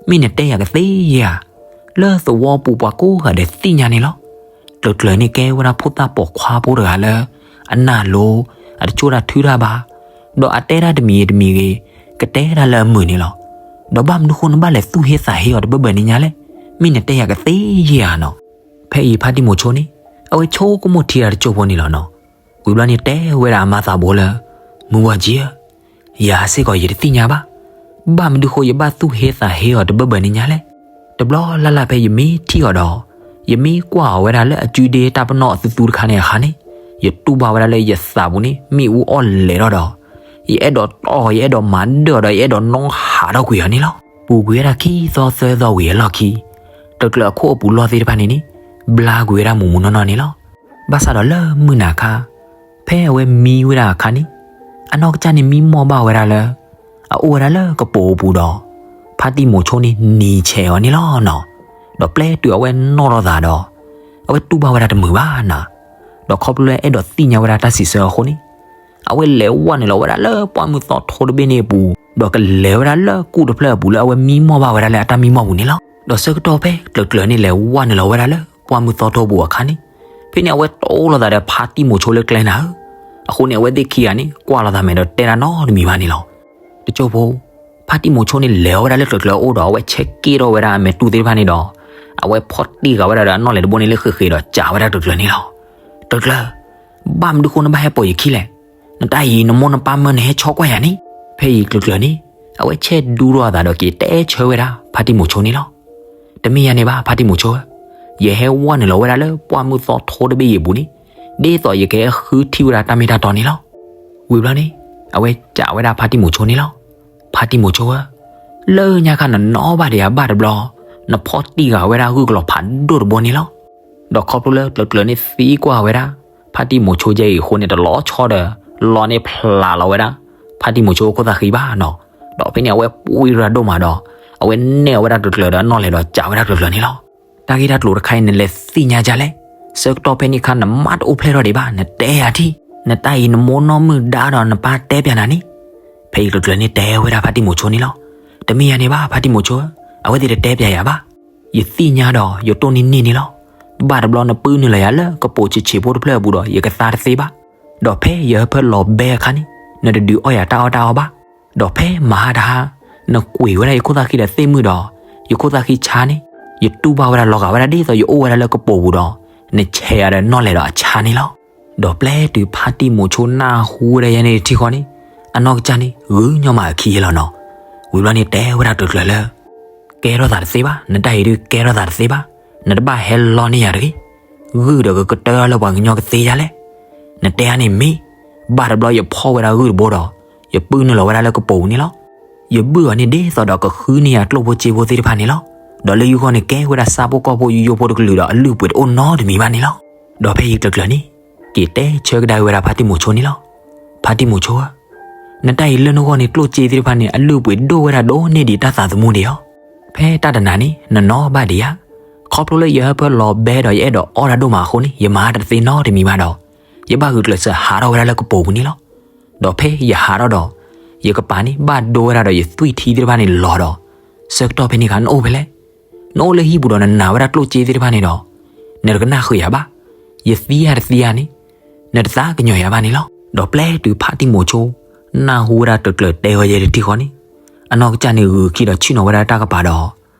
မ့ၢ်နတဲယၤကသ့ဧါ. လၢသဝီပူၤပှၤကိးဂၤဒဲးသ့ၣ်ညါန့ၣ်လီၤ. ကျၢၤကျၢၤန့ၣ်ကဲဝဲဒၣ်ဖိသၣ်ပိာ်ခွါဖိတဂၤလၢ အနၢ်လိၤ, အတကၠိတၢ်ထုတၢ်ဘါ, ဒီးအတဲတၢ်တမံၤဂ့ၤတမံၤဂ့ၤ, ကတဲဒၣ်လၢအမုာ်န့ၣ်လီၤ. ဒီးဘၣ်မနုၤဃိနဘၣ်လဲၤသူၣ်ဟ့သးဟ့အီၤတဘၢဘၢန့ၣ်ညါလဲၣ်. မ့ၢ်နတဲယၤကသ့ဧါနီၤ. ဖဲအံၤဖါတံၢ်မိၤဆိန့ၣ်, အဝဲဆိကမိၣ်ထံတၢ်တစိၢ်ဖိန့ၣ်လီၤနီၤ. ဝံၤဘျီန့ၣ်တဲဝဲဒၣ်အမါသးဘိလၢ, မုၢ်ဝၤကၠံဧၢ, ယၤစ့ၢ်ကီးယတသ့ၣ်ညါဘၣ်. ဘၣ်မနုၤဃိယဘၣ်သူၣ်ဟ့သးဟ့အီၤတဘၢဘၢန့ၣ်ညါလဲၣ်. တဘျီလၢ်လၢ်ဖဲယမ့ၢ်ထံၣ်အီၤဒီး, ယမ့ၢ်ကွၢ်အီၤဝဲဒၣ်လၢအကုဒ့တၢ်ပနီၣ်အသူသူတခါန့ၣ်အခါန့ၣ်, ယတူၢ်ဘၣ်ဝဲဒၣ်လၢယသးပူၤန့ၣ် မ့ၣ်အူအီၣ်လဲၤထီၣ်ဒီး, ယအဲၣ်ဒိးတီၢ်အီၤ ယအဲၣ်ဒိးမၤဒၢၣ်အီၤဒီး ယအဲၣ်ဒိးနီၣ်ဟးထီၣ်ကွံာ်အီၤန့ၣ်လီၤ. ပူၤကွံာ်ဝဲဒၣ်ခံသီသၢသီဝံၤအလီၢ်ခံ, ကျၢၤကျၢၤအခိၣ်အပူၤလီၢ်သ့ၣ်တဖၣ်န့ၣ်န့ၣ်, ဘျါကွံာ်ဝဲဒၣ်မူးမူးနီၢ်နီၢ်န့ၣ်လီၤ. ဘၣ်ဆၣ်ဒီးလၢမုၢ်နၤခါ, ဖဲအဝဲမံဝဲဒၣ်အခါန့ၣ်, အနီၢ်ကစၢ်န့ၣ်မံမီၢ်ဘၣ်ဝဲဒၣ်လၢ အအိၣ်ဝဲဒၣ်လၢကပိာ်အပူၤဒီး, ဖါတံၢ်မိၤဆိန့ၣ်နံၤဆဲးအီၤန့ၣ်လီၤနီၤ. ဒီးပျဲတုၤအဝဲနီၣ်ထီၣ်သးဒီး, အဝဲတူၢ်ဘၣ်ဝဲဒၣ်တမုာ်ဘၣ်နၤ. ဒီးခီဖျိလၢအဲၣ်ဒိးသ့ၣ်ညါဝဲဒၣ်တၢ်စံးဆၢအဃိန့ၣ်, အဝဲလဲၤဝဲနုာ်လီၤဝဲဒၣ်လၢပှၢ်မုၢ်သီထိတဘ့ၣ်န့ၣ်အပူၤ, ဒီးကလဲၤဝဲဒၣ်လၢကူၣ်တဖျၢၣ်အပူၤလၢအဝဲမံမီၢ်ဘၣ်ဝဲဒၣ်လၢအတၢ်မံမီၢ်ပူၤန့ၣ်လီၤ. ဒီးဆၢကတီၢ်ဖဲကျၢၤကျၢၤန့ၣ်လဲၤဝဲနုာ်လီၤဝဲဒၣ်လၢပှၢ်မုၢ်သီထိပူၤအခါန့ၣ်, ဖဲန့ၣ်အဝဲတိလိာ်သးဒီးဖါတံၢ်မိၤဆိလၢကျဲနၤဧၢ, အဃိန့ၣ် အဝဲသ့ၣ်ခံဂၤန့ၣ် ကွၢ်လိာ်သးမဲာ်ဒီးတဲတၢ်နီတမံၤဘၣ်န့ၣ်လီၤ. တစိၢ်ဖိ, ဖါတံၢ်မိၤဆိန့ၣ်လဲၤဝဲဒၣ်လၢကျၢၤကျၢၤအအိၣ်ဒီး အဝဲဆဲးက့ၣ်ထီၣ်ဝဲဒၣ်အမဲာ်တူၢ်သ့ၣ်တဖၣ်န့ၣ်ဒီး, အဝဲဖီၣ်တံၢ်ဃာ်ဝဲဒၣ်ဒီးအနီၣ်လဲၢ်တဘိန့ၣ်လၢဃ့းဃ့းဒီးစံးဝဲဒၣ်ကျၢၤကျၢၤန့ၣ်လီၤ. ကျၢၤကျၢၤ, ဘၣ်မနုၤဃိနဘၣ်ဟဲပိာ်ယခံလဲၣ်. နတၢ်အံၤနမိၢ်နပၢ်မၢနဟဲဆီကွၢ်ယၤန့ၣ်. ဖဲအံၤကျၢၤကျၢၤန့ၣ်, အဝဲဆဲးဒူထီၣ်အသးဒီးက့ၤတဲဆၢဝဲဒၣ်ဖါတံၢ်မိၤဆိန့ၣ်လီၤ. တမ့ၢ်ယၤန့ၣ်ဘၣ်ဖါတံၢ်မိၤဆိဧၢ, ယဟဲဝဲနုာ်လီၤဝဲဒၣ်လၢပှၢ်မုၢ်သီထိတဘ့ၣ်အံၤအပူၤန့ၣ်, ဒ်သိးယကဟဲဃုထံၣ်ဝဲဒၣ်တၢ်မ့ၢ်တၢ်တီန့ၣ်လီၤ. ဝံၤဘျီန့ၣ်, အဝဲစံးဝဲဒၣ်ဖါတံၢ်မိၤဆိန့ၣ်လီၤ. ဖါတံၢ်မိၤဆိဧၢ, လၢညါခါနနီၣ်ဘၣ်ဒံးယၤဘၣ်တဘျီ, နဖီၣ်တံၢ်ဃာ်ဝဲဒၣ်ဂုၢ်ကလီၤဖးဒိၣ်တဘိန့ၣ်လီၤ. ဒီးခီဖျိလၢကျၢၤကျၢၤန့ၣ်သံကွၢ်ဝဲဒၣ်, ဖါတံၢ်မိၤဆိယဲအံၤအဃိန့ၣ် တလီၤဆီဒီး, လီၤန့ၣ်ဖျးလီၤဝဲဒၣ်, ဖါတံၢ်မိၤဆိအခိၣ်သၣ်ဃံဘၣ်နီၤ. ဒီးဖဲန့ၣ်အဝဲပှံၤရၤဒိၣ်မးဒီး, အဝဲနဲၣ်ဝဲဒၣ်ကျၢၤကျၢၤဒီးအနီၣ်လဲၢ်ဒီးစံးဝဲဒၣ်ကျၢၤကျၢၤန့ၣ်လီၤ. တၢ်ဂ့ၢ်တၢ်ကျိၤတခါအံၤနလဲၤသ့ၣ်ညါဒ်လဲၣ်. ဆၢကတီၢ်ဖဲန့ၣ်အခါနမါတအိၣ်ဖျဲၣ်ထီၣ်ဒံးဘၣ် နတဲယၤထံၣ်. နတၢ်အံၤနမိၢ်နီၢ်မုၢ်ဒါဒီးနပၢ်တဲပျးနၤန့ၣ်. ဖဲအံၤကျၢၤကျၢၤန့ၣ်တဲဝဲဒၣ်ဖါတံၢ်မိၤဆိန့ၣ်လီၤ. တမ့ၢ်ယၤန့ၣ်ဘၣ်ဖါတံၢ်မိၤဆိဧၢ, အဝဲသ့ၣ်တတဲပျးယၤဘၣ်. ယသ့ၣ်ညါဒီးယတိၢ်နီၣ်န့ၢ်န့ၣ်လီၤ. ဘၣ်တဘျီနပုၢ်နုာ်လီၤယၤလၢကပိာ်ဆံးဆံးဖိတဖျၢၣ်အပူၤဒီး ယကသါတသ့ဘၣ်. ဒီးဖဲယဟၢဖၢလီၤဘဲအခါန့ၣ်, နတဒုးအီၣ်ယၤတၢ်အီၣ်တၢ်အီဘၣ်. ဒီးဖဲမဟါတဟါ, နကွံာ်ဝဲဒၣ်ယခိၣ်သၣ်ဃံဒီးသ့ၣ်မုၢ်ဒီး, ယခိၣ်သၣ်ဃံဆါန့ၣ်, ယတူၢ်ဘၣ်ဝဲဒၣ်လီၤဂာ်ဝဲဒၣ်ဒ်သိးယအိၣ်ဝဲဒၣ်လၢကပိာ်ပူၤဒီး, နဆဲးယၤဒီးနီၣ်လဲၢ်ဒီးအဆါန့ၣ်လီၤ. ဒီးပျဲတုၤဖါတံၢ်မိၤဆိနၢ်ဟူဝဲဒၣ်ယဲန့ၣ်တထံၣ်ဃီန့ၣ်, အနီၢ်ကစၢ်န့ၣ် ဂုာ်ညီမးအခံယဲလီၤနီၤ. ဝံၤဘျီန့ၣ်တဲဝဲဒၣ်ကျၢၤကျၢၤလၢ ကဲထီၣ်သးတသ့ဘၣ်, နတၢ်အံၤဒုးကဲထီၣ်သးတသ့ဘၣ်, နတဘၣ်ဟဲလီန့ၢ်ယၤတဂ့ၤ. ဂုၢ်ဒီးကကတၢၢ်ထီၣ်လၢပှၤကညီကသ့ယါလဲၣ်. နတဲအါန့ၣ်မ့ၢ်, ဘၣ်တဘျီယဖီၣ်ဝဲဒၣ်ဂုၢ်တဘိဒီး, ယပုၢ်နုာ်လီၤဝဲဒၣ်လၢကပိာ်ပူၤန့ၣ်လီၤ. ယဘုၣ်အီၤန့ၣ်ဒ်သိးဒီးကဃုန့ၢ်ယၤကျိၣ်ဖိစ့ဖိသ့ၣ်တဖၣ်န့ၣ်လီၤ. ဒီးလၢယဂီၢ်န့ၣ်ကဲဝဲဒၣ်ဆၣ်ဖိကီၢ်ဖိယိယိဖိတကလုာ်ဒီးအလုၢ်အပှ့ၤတအိၣ်နီတမံၤဘၣ်န့ၣ်လီၤ. ဒီးဖဲအံၤကျၢၤကျၢၤန့ၣ်, က့ၤတဲဆၢကဒါဝဲဒၣ်ဖါတံၢ်မိၤဆိန့ၣ်လီၤ. ဖါတံၢ်မိၤဆိဧၢ, နတၢ်အံၤလၢနဂီၢ်န့ၣ် ကျိၣ်စ့သ့ၣ်တဖၣ်န့ၣ် အလုၢ်အပှ့ၤဒိၣ်ဝဲဒၣ်ဒိၣ်န့ၢ်ဒံးတၢ်သးသမူဒံးဧါ. ဖဲတၢ်တနၤန့ၣ် နနီၣ်ဘၣ်ဒံးဧါ. ခီဖျိလၢယဟၢဖၢလီၤဘဲဒီးယအဲၣ်ဒိးအီၣ်တၢ်ဒိၣ်မးအဃိန့ၣ် ယမၤတသ့နီတမံၤဘၣ်ဒီး, ယဘၣ်ဂုာ်ကျဲးစၢးဟးထီၣ်ဝဲဒၣ်လၢကပိာ်ပူၤန့ၣ်လီၤ. ဒီးဖဲယဟးထီၣ်ဒီး, ယကပၤန့ၣ်ဘၣ်ဒိဝဲဒၣ်ဒီးယသွံၣ်ထံသ့ၣ်တဖၣ်န့ၣ်လီၤဒီး, ဆၢကတီၢ်ဖဲန့ၣ်အခါနအိၣ်ဖဲလဲၣ်. နအိၣ်လၢဟံၣ်ပူၤဒီးနနာ်ဝဲဒၣ်ကျိၣ်စ့သ့ၣ်တဖၣ်န့ၣ်ဒီး, နတကနၣ်ဃုာ်ယၤဘၣ်. ယသံဧါတသံဧါန့ၣ်, နတသးကညီၤယၤဘၣ်န့ၣ်လီၤ. ဒီးပျဲတုၤဖါတံၢ်မိၤဆိ နၢ်ဟူဝဲဒၣ်ကျၢၤကျၢၤတဲဝဲယဲတထံၣ်ဃီန့ၣ်, အနီၢ်ကစၢ်န့ၣ်ဂုာ်ခံဒီးဆ့ၣ်နီၤဝဲဒၣ်တၢ်ကပၤဒီး,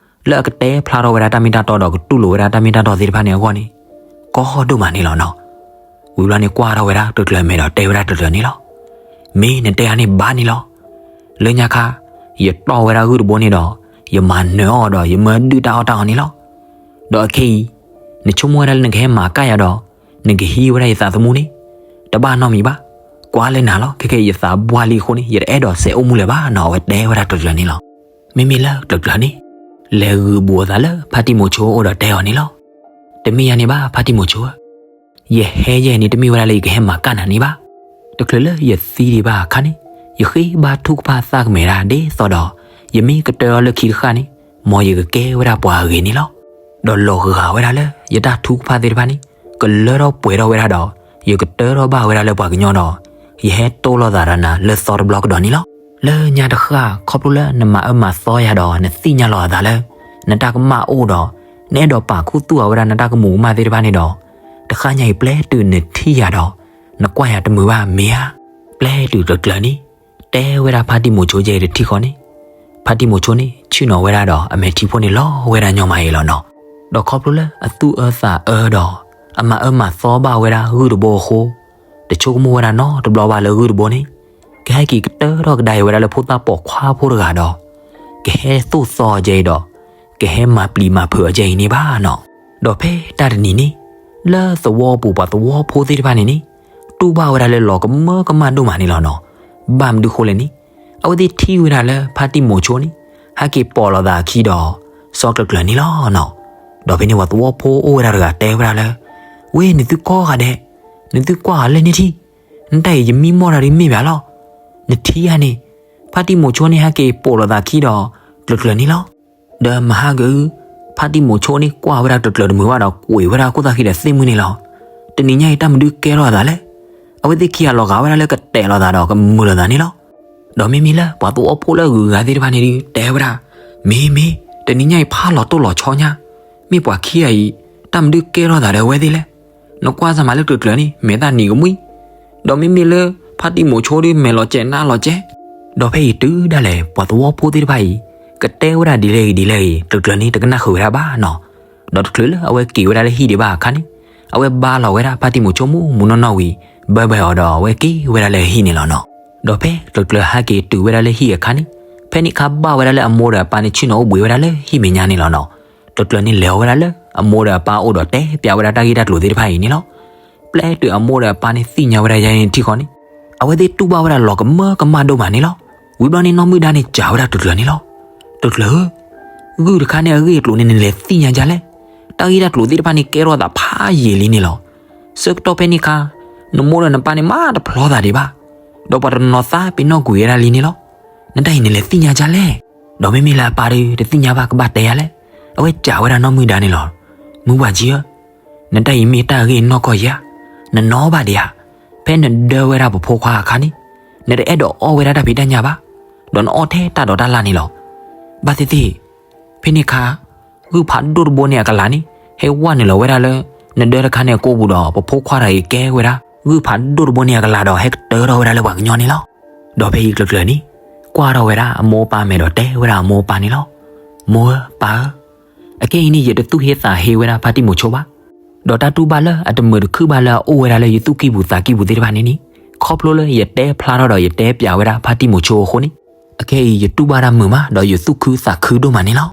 လၢအကတဲဖျါထီၣ်ဝဲဒၣ်တၢ်မ့ၢ်တၢ်တီဒီးကတူၢ်လိာ်ဝဲဒၣ်တၢ်မ့ၢ်တၢ်တီသ့ၣ်တဖၣ်န့ၣ်အဂီၢ်န့ၣ်, ကီဒိၣ်မးန့ၣ်လီၤနီၤ. ဝံၤဘျီန့ၣ်ကွၢ်ထီၣ်ဝဲဒၣ်ကျၢၤကျၢၤမဲာ်ဒီးတဲဝဲဒၣ်ကျၢၤကျၢၤန့ၣ်လီၤ. မ့ၢ်နတဲအါန့ၢ်ဘၣ်န့ၣ်လီၤ. လၢညါခါ ယတီၢ်ဝဲဒၣ်ဂုၢ်တဘိန့ၣ်ဒီး ယမၤနၢၤအီၤဒီး ယမၢဒုၣ်တၢ်အီၣ်တၢ်အီန့ၣ်လီၤ. ဒီးအခဲအံၤ နဆိကမိၣ်ဝဲဒၣ်လၢနကဟဲမၤကၢ်ယၤဒီး နကဟံးဝဲဒၣ်ယသးသမူန့ၣ် တဘၣ်နီတမံၤဘၣ်. ကွၢ်လၢနၤလီၤ. ခဲကဲယသးဘှါလံအဃိန့ၣ် ယတအဲၣ်ဒိးစဲးအိၣ်မူလၢၤဘၣ်နီၤ. အဝဲတဲဝဲဒၣ်ကျၢၤကျၢၤန့ၣ်လီၤ. မ့မ့ၢ်လၢကျၢၤကျၢၤန့ၣ် လဲၤဂုာ်ဘူးအသးလၢဖါတံၢ်မိၤဆိအအိၣ်ဒီးတဲအီၤန့ၣ်လီၤ. တမ့ၢ်ယၤန့ၣ်ဘၣ် ဖါတံၢ်မိၤဆိဧၢ, ယဟဲယဲန့ၣ် တမ့ၢ်ဝဲဒၣ်လၢယကဟဲမၤကၢ်နၤန့ၣ်ဘၣ်. တချုးလၢယသံဒံးဘၣ်အခါန့ၣ် ယဃ့ဘါထုကဖၣ်သၣ်ကမဲာ်ဒၣ်ဒ်သိးဒီး ယမ့ၢ်ကတၢၢ်ထီၣ်လၢခံတဃၣ်န့ၣ် မ်ယကကဲဝဲဒၣ်ပှၤအဂ့ၤန့ၣ်လီၤ. ဒီးလီၤဂာ်ဝဲဒၣ်လၢယတၢ်ထုကဖၣ်သ့ၣ်တဖၣ်န့ၣ် ကလၢထီၣ်ပှဲၤထီၣ်ဝဲဒၣ်ဒီး ယကတၢၢ်ထီၣ်ဘၣ်ဝဲဒၣ်လၢပှၤကညီဒီး ယဟဲတိၢ်လိာ်သးဒီးနၤလၢသီတဘျီကဒီးန့ၣ်လီၤ. လၢညါတဃၣ် ခီဖျိလၢနမၤအၢမၤသီယၤဒီး နသ့ၣ်ညါလီၤအသးလၢ နတၢ်ကမၣ်အိၣ်ဒီး နအဲၣ်ဒိးပာ်ခူသူၣ်အဝဲဒၣ်နတၢ်ကမူးကမၣ်သ့ၣ်တဖၣ်န့ၣ်ဒီး တဃၣ်ညါအံၤပျဲတုၤနထံၣ်ယၤဒီး နကွၢ်ယၤတမုာ်ဘၣ်မ့ၢ်ဧါ. ပျဲတုၤကျၢၤကျၢၤန့ၣ် တဲဝဲဒၣ်ဖါတံၢ်မိၤဆိယဲအံၤတထံၣ်ဃီန့ၣ် ဖါတံၢ်မိၤဆိန့ၣ် ဆ့ၣ်နီၤဝဲဒၣ်ဒီး အမဲာ်ထံဖိန့ၣ်လီၤဝဲဒၣ်ညီမးအံၤလီၤနီၤ. ဒီးခီဖျိလၢအသူၣ်အၢသးအၢဒီး အမၤအၢမၤသီဘၣ်ဝဲဒၣ်ဂုၢ်တဘိအဃိ တဆိကမိၣ်ဝဲဒၣ်နီတဘျီဘၣ်လၢဂုၢ်တဘိန့ၣ် ကဟဲက့ၤကတၢၢ်ထီၣ်ကဒါအံၤဝဲဒၣ်လၢဖိသၣ်ပိာ်ခွါဖိတဂၤဒီး ကဟဲသိၣ်သီအီၤကဲအံၤဒီး ကဟဲမၤပျံၤမၤဖုးအီၤကဲအံၤန့ၣ်ဘၣ်နီၤ. ဒီးဖဲတၢ်တနံၤန့ၣ် လၢသဝီပူၤပှၤသဝီဖိသ့ၣ်တဖၣ်န့ၣ်န့ၣ် တူၢ်ဘၣ်ဝဲဒၣ်လၢလီၤကမၢကမၣ်ဒိၣ်မးန့ၣ်လီၤနီၤ. ဘၣ်မနုၤဃိလဲၣ်န့ၣ် အဝဲသ့ၣ်ထံၣ်ဝဲဒၣ်လၢဖါတံၢ်မိၤဆိန့ၣ် ဟဲက့ၤပိာ်လိာ်သးအခံဒီး စီၤကျၢၤကျၢၤန့ၣ်လီၤနီၤ. ဒီးဖဲန့ၣ်ပှၤသဝီဖိအိၣ်ဝဲဒၣ်တဂၤတဲဝဲဒၣ်လၢ ဝ့ၢ်နသုကိးဂၤဒဲး, နသုကွၢ်အီၤလၢန့ၣ်ထံၣ်, နတၢ်အံၤယမံမီၢ်တၢ်ဒ်မ့ၢ်ဘၣ်လီၤ. နထံၣ်ဧါန့ၣ်, ဖါတံၢ်မိၤဆိန့ၣ်ဟဲက့ၤပိာ်လိာ်သးခံဒီး ကျၢၤကျၢၤန့ၣ်လီၤ. ဒီးမဟါကအု ဖါတံၢ်မိၤဆိန့ၣ်ကွၢ်ဝဲဒၣ်ကျၢၤကျၢၤတမုာ်ဘၣ်ဒီးကွံာ်ဝဲဒၣ်ခိၣ်သၣ်ဃံဒီးသ့ၣ်မုၢ်န့ၣ်လီၤ. တနံၤညါအံၤတၢ်မနုၤကဲထီၣ်အသးလဲၣ်. အဝဲသ့ၣ်ခံဂၤလီၤဂာ်ဝဲဒၣ်လၢကတဲာ်လိာ်သးဒီးကမုာ်လိာ်သးန့ၣ်လီၤ. ဒီးမ့မ့ၢ်လၢပှၤသဝီဖိလၢအဂုၤအဂၤသ့ၣ်တဖၣ်န့ၣ်ဒုးတဲဝဲဒၣ်, မ့ၢ်မ့ၢ်, တနံၤညါအံၤဖးလီၤတိၢ်လီၤဆီညါ, မ့ၢ်ပှၤခံဂၤအံၤ တၢ်မနုၤကဲထီၣ်သးဒီးအဝဲသ့ၣ်လဲၣ်. နကွၢ်စၢ်မးလၢကျၢၤကျၢၤန့ၣ် မဲာ်သၣ်နံၤကမှံ, ဒီးမ့မ့ၢ်လၢ ဖါတံၢ်မိၤဆိဒုးမဲာ်လီၤစဲးနါလီၤစဲး. ဒီးဖဲအံၤတုၤဒၣ်လဲာ် ပှၤသဝီဖိသ့ၣ်တဖၣ်အံၤ ကတဲဝဲဒၣ်ဒ်လဲၣ်ဂ့ၤဒ်လဲၣ်ဂ့ၤ ကျၢၤကျၢၤန့ၣ်တကနၣ်ဃုာ်ဝဲဒၣ်ဘၣ်နီၤ. ဒီးတချုးလၢအဝဲက့ၤဝဲဒၣ်လၢဟံၣ်ဒံးဘၣ်အခါန့ၣ် အဝဲဘါလီၤဝဲဒၣ်ဖါတံၢ်မိၤဆိမူးမူးနီၢ်နီၢ်ဝံၤ ဘၢဘၢအီၤဒီးအဝဲက့ၤဝဲဒၣ်လၢဟံၣ်န့ၣ်လီၤနီၤ. ဒီးဖဲကျၢၤကျၢၤဟဲက့ၤတုၤဝဲဒၣ်လၢဟံၣ်အခါန့ၣ် ဖဲန့ၣ်ခါဘၣ်ဝဲဒၣ်လၢအမိၢ်ဒီးအပၢ်န့ၣ်ဆ့ၣ်နီၤအိၣ်ဘှံးဝဲဒၣ်လၢဟံၣ်မဲာ်ညါန့ၣ်လီၤနီၤ. ကျၢၤကျၢၤန့ၣ်လဲၤအီၤဝဲဒၣ်လၢအမိၢ်ဒီးအပၢ်အိၣ်ဒီးတဲပျးဝဲဒၣ်တၢ်ဂ့ၢ်တၢ်ကျိၤသ့ၣ်တဖၣ်အံၤန့ၣ်လီၤ. ပျဲတုၤအမိၢ်ဒီးအပၢ်န့ၣ်သ့ၣ်ညါဝဲဒၣ်ယဲန့ၣ်ထံၣ်ဃီန့ၣ် အဝဲသ့ၣ်တူၢ်ဘၣ်ဝဲဒၣ်လီၤကမၢကမၣ်ဒိၣ်မးန့ၣ်လီၤ. ဝံၤဘျီန့ၣ်နီၢ်မုၢ်ဒါန့ၣ်စံးဝဲဒၣ်ကျၢၤကျၢၤန့ၣ်လီၤ. ကျၢၤကျၢၤဧၢ, ဂုၢ်တခါန့ၣ်အဂ့ၢ်အကျိၤန့ၣ်နလဲၤသ့ၣ်ညါဒ်လဲၣ်. တၢ်ဂ့ၢ်တၢ်ကျိၤသ့ၣ်တဖၣ်န့ၣ်ကဲထီၣ်သးဖးယံာ်လံန့ၣ်လီၤ. ဆၢကတီၢ်ဖဲန့ၣ်ခါ နမိၢ်ဒီးနပၢ်န့ၣ်မၤတဖျီသးဒံးဘၣ်, ဒီးပှၤတနီၤသးပ့ၤနီၣ်ကွံာ်ဝဲဒၣ်လံန့ၣ်လီၤ. နတၢ်အံၤနလဲၤသ့ၣ်ညါဒ်လဲၣ်. ဒီးမ့မ့ၢ်လၢအပၢ်ဒီးတသ့ၣ်ညါဘၣ်ကဘၣ်တဲယၤလဲၣ်. အဝဲစံးဝဲဒၣ်နီၢ်မုၢ်ဒါန့ၣ်လီၤ. မုၢ်ပှၢ်ကၠံဧၢ, နတၢ်အံၤမ့ၢ်တၢ်အဂ့ၢ်နီၢ်ကီၢ်ဧါ. နနီၢ်ဘၣ်ဒံးဧါ. ဖဲနဒၢဝဲဒၣ်ပဖိခွါအခါန့ၣ် နတအဲၣ်ဒိးအီၣ်ဝဲဒၣ်တၢ်ဖံးတၢ်ညၣ်ဘၣ်, ဒီးနအီၣ်ထဲတၢ်ဒိးတၢ်လၣ်န့ၣ်လီၤ. ဘၣ်သ့ၣ်သ့ၣ် ဖဲန့ၣ်ခါ ဂုၢ်ဖးဒိၣ်တဘိန့ၣ်အကလၤန့ၣ် ဟဲဝဲနုာ်လီၤဝဲဒၣ်လၢ နဒၢတခါန့ၣ်အကိပူၤဒီး ပဖိခွါတဂၤအံၤကဲဝဲဒၣ် ဂုၢ်ဖးဒိၣ်တဘိန့ၣ်အကလၤဒီး ဟဲကတၢၢ်ထီၣ်ဝဲဒၣ်လၢပှၤကညီန့ၣ်လီၤ. ဒီးဖဲအံၤကျၢၤကျၢၤန့ၣ် ကွၢ်ထီၣ်ဝဲဒၣ်အမိၢ်အပၢ်မဲာ်ဒီးတဲဝဲဒၣ်အမိၢ်အပၢ်န့ၣ်လီၤ. မိၢ်ဧၢပၢ်ဧၢ, အခဲအံၤန့ၣ် ယတသူၣ်ဟ့သးဟ့ဝဲဒၣ်ဖါတံၢ်မိၤဆိဘၣ်. ဒီးတၢ်တူၢ်ဘၣ်လၢအတမုာ်တခုၣ်ဘၣ်လၢအအိၣ်ဝဲဒၣ်လၢယသူၣ်ကံၢ်ပူၤသးကံၢ်ပူၤသ့ၣ်တဖၣ်န့ၣ်န့ၣ် ခီဖျိလၢယတဲဖျါထီၣ်ဒီးယတဲပျးဝဲဒၣ်ဖါတံၢ်မိၤဆိအဃိန့ၣ် အခဲအံၤယတူၢ်ဘၣ်တၢ်မုာ်မး ဒီးယသူၣ်ခုသးခုဒိၣ်မးန့ၣ်လီၤ.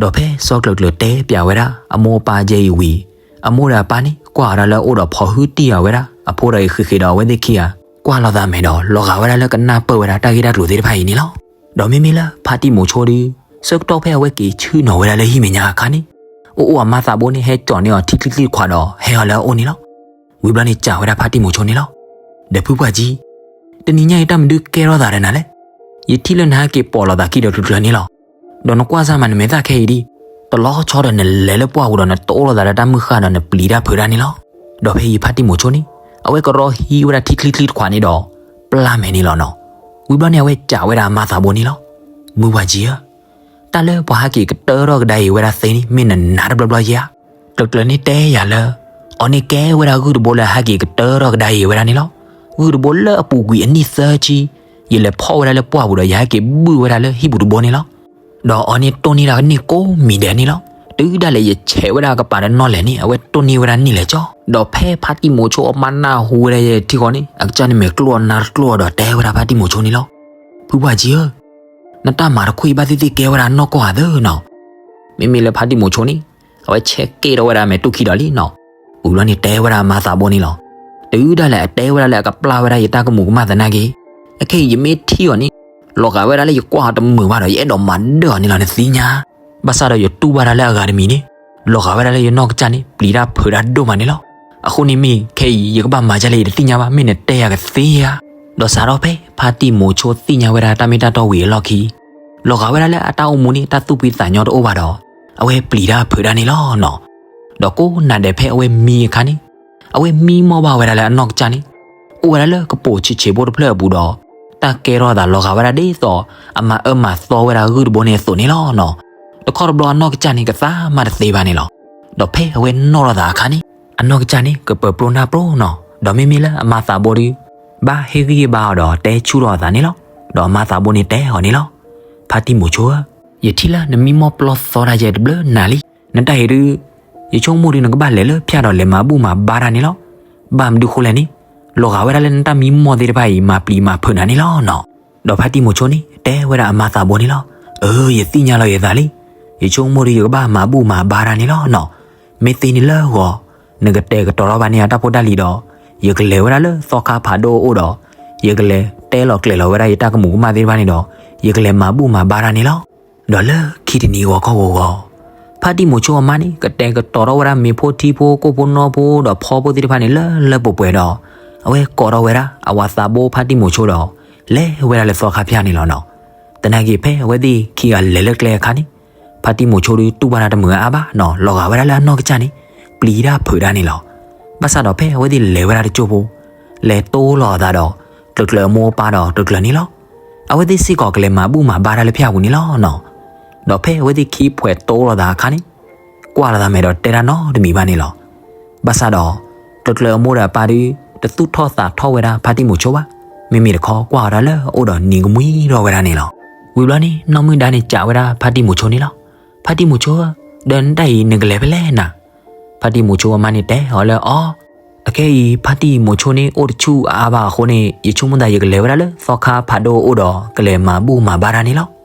ဒီးဖဲစီၤကျၢၤကျၢၤတဲပျးဝဲဒၣ်အမိၢ်အပၢ်ကဲအံၤဝံၤ အမိၢ်ဒီးအပၢ်န့ၣ် ကွၢ်အီၤဒၣ်လၢအအိၣ်ဒီးဖီဟုတံၢ်အီၤဝဲဒၣ် အဖိဒီးအံၤဃ့ဃ့ဒီးအဝဲသ့ၣ်ခံဂၤ ကွၢ်လိာ်သးမဲာ်ဒီး လီၤဂာ်ဝဲဒၣ်လၢကနၢ်ပၢၢ်ဝဲဒၣ်တၢ်ဂ့ၢ်တၢ်ကျိၤသ့ၣ်တဖၣ်အံၤန့ၣ်လီၤ. ဒီးမ့မ့ၢ်လၢဖါတံၢ်မိၤဆိဒီး ဆၢကတီၢ်ဖဲအဝဲက့ၤဆ့ၣ်နီၤဝဲဒၣ်လၢဟံၣ်မဲာ်ညါအခါန့ၣ် အိၣ်အိၣ်အမါသးဘိန့ၣ် ဟဲကၠီၤန့ၢ်အီၤထံချံချံတခွးဒီးဟဲအီၤလၢအအိၣ်န့ၣ်လီၤ. ဝံၤဘျီန့ၣ်စံးဝဲဒၣ်ဖါတံၢ်မိၤဆိန့ၣ်လီၤ. ဒီးဖုပှၢ်ကၠံ, တနံၤညါအံၤတၢ်မနုၤကဲထီၣ်သးဒီးနၤလဲၣ်. ယထံၣ်လၢနဟဲက့ၤပိာ်လိာ်သးခံဒီးကျၢၤကျၢၤန့ၣ်လီၤ. ဒီးနကွၢ်စၢ်မးနမဲာ်သၣ်ခဲအံၤဒ် တလီၤဆီဒီးနလဲၤလၢပှၢ်ပူၤဒီးနတိၢ်လိာ်သးဒီးတၢ်မုၢ်ဃၢ်ဒီးနပျံၤတၢ်ဖုးတၢ်န့ၣ်လီၤ. ဒီးဖဲအံၤဖါတံၢ်မိၤဆိန့ၣ် အဝဲကရီဟံးဝဲဒၣ်ထံချံချံတခွးန့ၣ်ဒီး ပျၢ်မဲာ်န့ၣ်လီၤနီၤ. ဝံၤဘျီန့ၣ်အဝဲစံးဝဲဒၣ်အမါသးဘိန့ၣ်လီၤ. မုၢ်ပှၢ်ကၠံဧၢ, တၢ်လၢပှၤဟဲက့ၤကတၢၢ်ထီၣ်ကဒါအံၤဝဲဒၣ်သ့န့ၣ် မ့ၢ်နနၤတဘျီဘျီဧါ. ကျၢၤကျၢၤန့ၣ်တဲယၤလၢ အီၤန့ၣ်ကဲဝဲဒၣ်ဂုၢ်တဘိလၢအဟဲက့ၤကတၢၢ်ထီၣ်ကဒါအံၤဝဲဒၣ်န့ၣ်လီၤ. ဂုၢ်တဘိလၢအပူၤကွံာ်အနံၣ်သၢဆံ ယလဲၤဖီၣ်ဝဲဒၣ်လၢပှၢ်ပူၤဒီးယဟဲက့ၤဘုၣ်ဝဲဒၣ်လၢဟံၣ်ပူၤတဘိန့ၣ်လီၤ. ဒီးအီၤန့ၣ်တိၢ်န့ၢ်တၢ်ကန့ၢ်ကိးမံၤဒဲးန့ၣ်လီၤ. တုၤဒၣ်လဲာ်ယဆဲးဝဲဒၣ်ကပၤဒီးနီၣ်လဲၣ်န့ၣ် အဝဲတိၢ်န့ၢ်ဝဲဒၣ်န့ၣ်လဲၣ်ကၠီ. ဒီးဖဲဖါတံၢ်မိၤဆိအမါနၢ်ဟူဝဲဒၣ်ယဲထံဃီန့ၣ် အကစၢ်န့ၣ်မဲာ်ကျိအနါတကျိဒီးတဲဝဲဒၣ်ဖါတံၢ်မိၤဆိန့ၣ်လီၤ. ဖုပှၢ်ကၠံဧၢ, နတၢ်မၤတခီအံၤဘၣ်သ့ၣ်သ့ၣ်ကဲဝဲဒၣ်နီၢ်ကီၢ်ဧါသၢနီၤ. မ့မ့ၢ်လၢဖါတံၢ်မိၤဆိန့ၣ် အဝဲဆဲးကဲထီၣ်ဝဲဒၣ်မဲာ်တူၢ်ခံဒီးလံနီၤ. ဝံၤဘျီန့ၣ်တဲဝဲဒၣ်အမါသးဘိန့ၣ်လီၤ. တုၤဒၣ်လဲာ်အတဲဝဲဒၣ်လၢအကပျၢ်ဝဲဒၣ်ယတၢ်ကမူးကမၣ်သနာ်က့, အခဲအံၤယမ့ၢ်ထံၣ်အီၤန့ၣ် လီၤဂာ်ဝဲဒၣ်လၢယကွၢ်အီၤတမုာ်ဘၣ်ဒီး ယအဲၣ်ဒိးမၤဒၢၣ်အီၤန့ၣ်လီၤ နသ့ၣ်ညါ. ဘၣ်ဆၣ်ဒီးယတူၢ်ဘၣ်တၢ်လၢအဂၤတမံၤန့ၣ် လီၤဂာ်ဝဲဒၣ်လၢယနီၢ်ကစၢ်န့ၣ် ပျံၤတၢ်ဖုးတၢ်ဒိၣ်မးန့ၣ်လီၤ. အဃိန့ၣ်မ့ၢ်ခဲအံၤ ယကဘၣ်မၤဒ်လဲၣ်ယတသ့ၣ်ညါဘၣ် မ့ၢ်နတဲယၤကသ့ဧါ. ဒီးစးထီၣ်ဖဲဖါတံၢ်မိၤဆိသ့ၣ်ညါဝဲဒၣ်တၢ်မ့ၢ်တၢ်တီဝံၤအလီၢ်ခံ လီၤဂာ်ဝဲဒၣ်လၢအတၢ်အိၣ်မူန့ၣ် တၢ်သူၣ်ဖှံသးညီတအိၣ်ဘၣ်ဒီး အဝဲပျံၤတၢ်ဖုးတၢ်န့ၣ်လီၤနီၤ. ဒီးကိးနၤဒဲးဖဲအဝဲမံအခါန့ၣ် အဝဲမံမီၢ်ဘၣ်ဝဲဒၣ်လၢအနီၢ်ကစၢ်န့ၣ် အိၣ်ဝဲဒၣ်လၢကပိာ်ဆံးဆံးဖိတဖျၢၣ်အပူၤဒီး တၢ်ကဲထီၣ်အသးလီၤဂာ်ဝဲဒၣ်ဒ်သိး အမၤအၢမၤသီဝဲဒၣ်ဂုၢ်တဘိန့ၣ်အသိးန့ၣ်လီၤနီၤ. တခီတဘျီအနီၢ်ကစၢ်န့ၣ် ကသးမၤတသ့ဘၣ်န့ၣ်လီၤ. ဒီးဖဲအဝဲနီၣ်ထီၣ်သးအခါန့ၣ် အနီၢ်ကစၢ်န့ၣ် ကပၢၤပျိနၢ်ပျိနီၤ. ဒီးမ့မ့ၢ်လၢအမါသးဘိဒီး ဘၣ်ဟ့ၣ်ဂံၢ်ဟ့ၣ်ဘါအီၤဒီးတဲဆူၣ်ထီၣ်အသးန့ၣ်လီၤ. ဒီးအမါသးဘိန့ၣ်တဲအီၤန့ၣ်လီၤ. ဖါတံၢ်မိၤဆိဧၢ, ယထံၣ်လၢနမံမီၢ်ပျီၢ်သီတၢ်ယဲတဘျုးနၤလံ. နတၢ်အံၤဒုး ယဆိကမိၣ်ဒုးနကဘၣ်လဲၤလၢဖၠၣ်ဒီးလဲၤမၤဘူၣ်မၤဘါတၢ်န့ၣ်လီၤ. ဘၣ်မနုၤဃိလဲၣ်န့ၣ် လီၤဂာ်ဝဲဒၣ်လၢနတၢ်မံမီၢ်သ့ၣ်တဖၣ်အံၤ မၤပျံၤမၤဖုးနၤန့ၣ်လီၤနီၤ. ဒီးဖါတံၢ်မိၤဆိန့ၣ် တဲဝဲဒၣ်အမါသးဘိန့ၣ်လီၤ. အၢ ယသ့ၣ်ညါလီၤယသးလံ. ယဆိကမိၣ်ဒုးယကဘၣ်မၤဘူၣ်မၤဘါတၢ်န့ၣ်လီၤနီၤ. မ့ၢ်သ့န့ၣ်လၢဂီၤ နကတဲာ်ကတီၤထီၣ်ဘၣ်န့ၢ်အတၢ်ဖိတၢ်လံၤဒီး ယကလဲၤဝဲဒၣ်လၢသီခါဖးဒိၣ်အအိၣ်ဒီး ယကလဲၤတဲလီၤကျဲၤလီၤဝဲဒၣ်ယတၢ်ကမူးကမၣ်သ့ၣ်တဖၣ်န့ၣ်ဒီး ယကလဲၤမၤဘူၣ်မၤဘါတၢ်န့ၣ်လီၤ. ဒီးလၢခံတနံၤဂီၤခီဂီၤဂီၤ ဖါတံၢ်မိၤဆိအမါန့ၣ် ကတဲာ်ကတီၤထီၣ်ဝဲဒၣ်မ့ၤဖိထံဖိ ကိၣ်ဖိနီၣ်ဖိဒီးဖီဖိသ့ၣ်တဖၣ်န့ၣ် လၢလၢပှဲၤပှဲၤဒီး အဝဲကိးထီၣ်ဝဲဒၣ်အဝၤသးဘိဖါတံၢ်မိၤဆိဒီး လဲၤဝဲဒၣ်လၢသီခါဖၠၣ်န့ၣ်လီၤနီၤ. သနာ်က့ဖဲအဝဲသ့ၣ်ခံဂၤလဲၤလၢကျဲအခါန့ၣ် ဖါတံၢ်မိၤဆိဒုးတူၢ်ဘၣ်တၢ်တမုာ်အါဘၣ်နီၤ လီၤဂာ်ဝဲဒၣ်လၢအနီၢ်ကစၢ်န့ၣ် ပျံၤတၢ်ဖုးတၢ်န့ၣ်လီၤ. ဘၣ်ဆၣ်ဒီးဖဲအဝဲသ့ၣ်လဲၤဝဲဒၣ်တစိၢ်ဖိ လဲၤတိလီၤအသးဒီး ကျၢၤကျၢၤအမိၢ်အပၢ်ဒီးကျၢၤကျၢၤန့ၣ်လီၤ. အဝဲသ့ၣ်စ့ၢ်ကီးကလဲၤမၤဘူၣ်မၤဘါတၢ်လၢဖၠၣ်ပူၤန့ၣ်လီၤနီၤ. ဒီးဖဲအဝဲသ့ၣ်ခံဖှဲးတိလီၤသးအခါန့ၣ် ကွၢ်လီၤသးမဲာ်ဒီးတဲတၢ်နီတမံၤဘၣ်န့ၣ်လီၤ. ဘၣ်ဆၣ်ဒီး ကျၢၤကျၢၤအမိၢ်ဒီးအပၢ်ဒုး တသူၣ်ထီၣ်သးထီၣ်ဝဲဒၣ်ဖါတံၢ်မိၤဆိဘၣ်. မ့မ့ၢ်တခီကွၢ်အီၤဒၣ်လၢအအိၣ်ဒီးနံၤကမှံထီၣ်ဝဲဒၣ်န့ၣ်လီၤ. ဝံၤဘျီန့ၣ် နီၢ်မုၢ်ဒါန့ၣ်စံးဝဲဒၣ်ဖါတံၢ်မိၤဆိန့ၣ်လီၤ. ဖါတံၢ်မိၤဆိဧၢ, ဒီးနတၢ်အံၤနကလဲၤဖဲလဲၣ်နၤ. ဖါတံၢ်မိၤဆိအမါန့ၣ်တဲအီၤလၢအီၤ အခဲအံၤ ဖါတံၢ်မိၤဆိန့ၣ် အိၣ်တဆူၣ်အါအါဘၣ်အဃိန့ၣ် ယဆိကမိၣ်သးယကလဲၤဝဲဒၣ်လၢသီခါဖးဒိၣ်အအိၣ်ဒီး ကလဲၤမၤဘူၣ်မၤဘါတၢ်န့ၣ်လီၤ.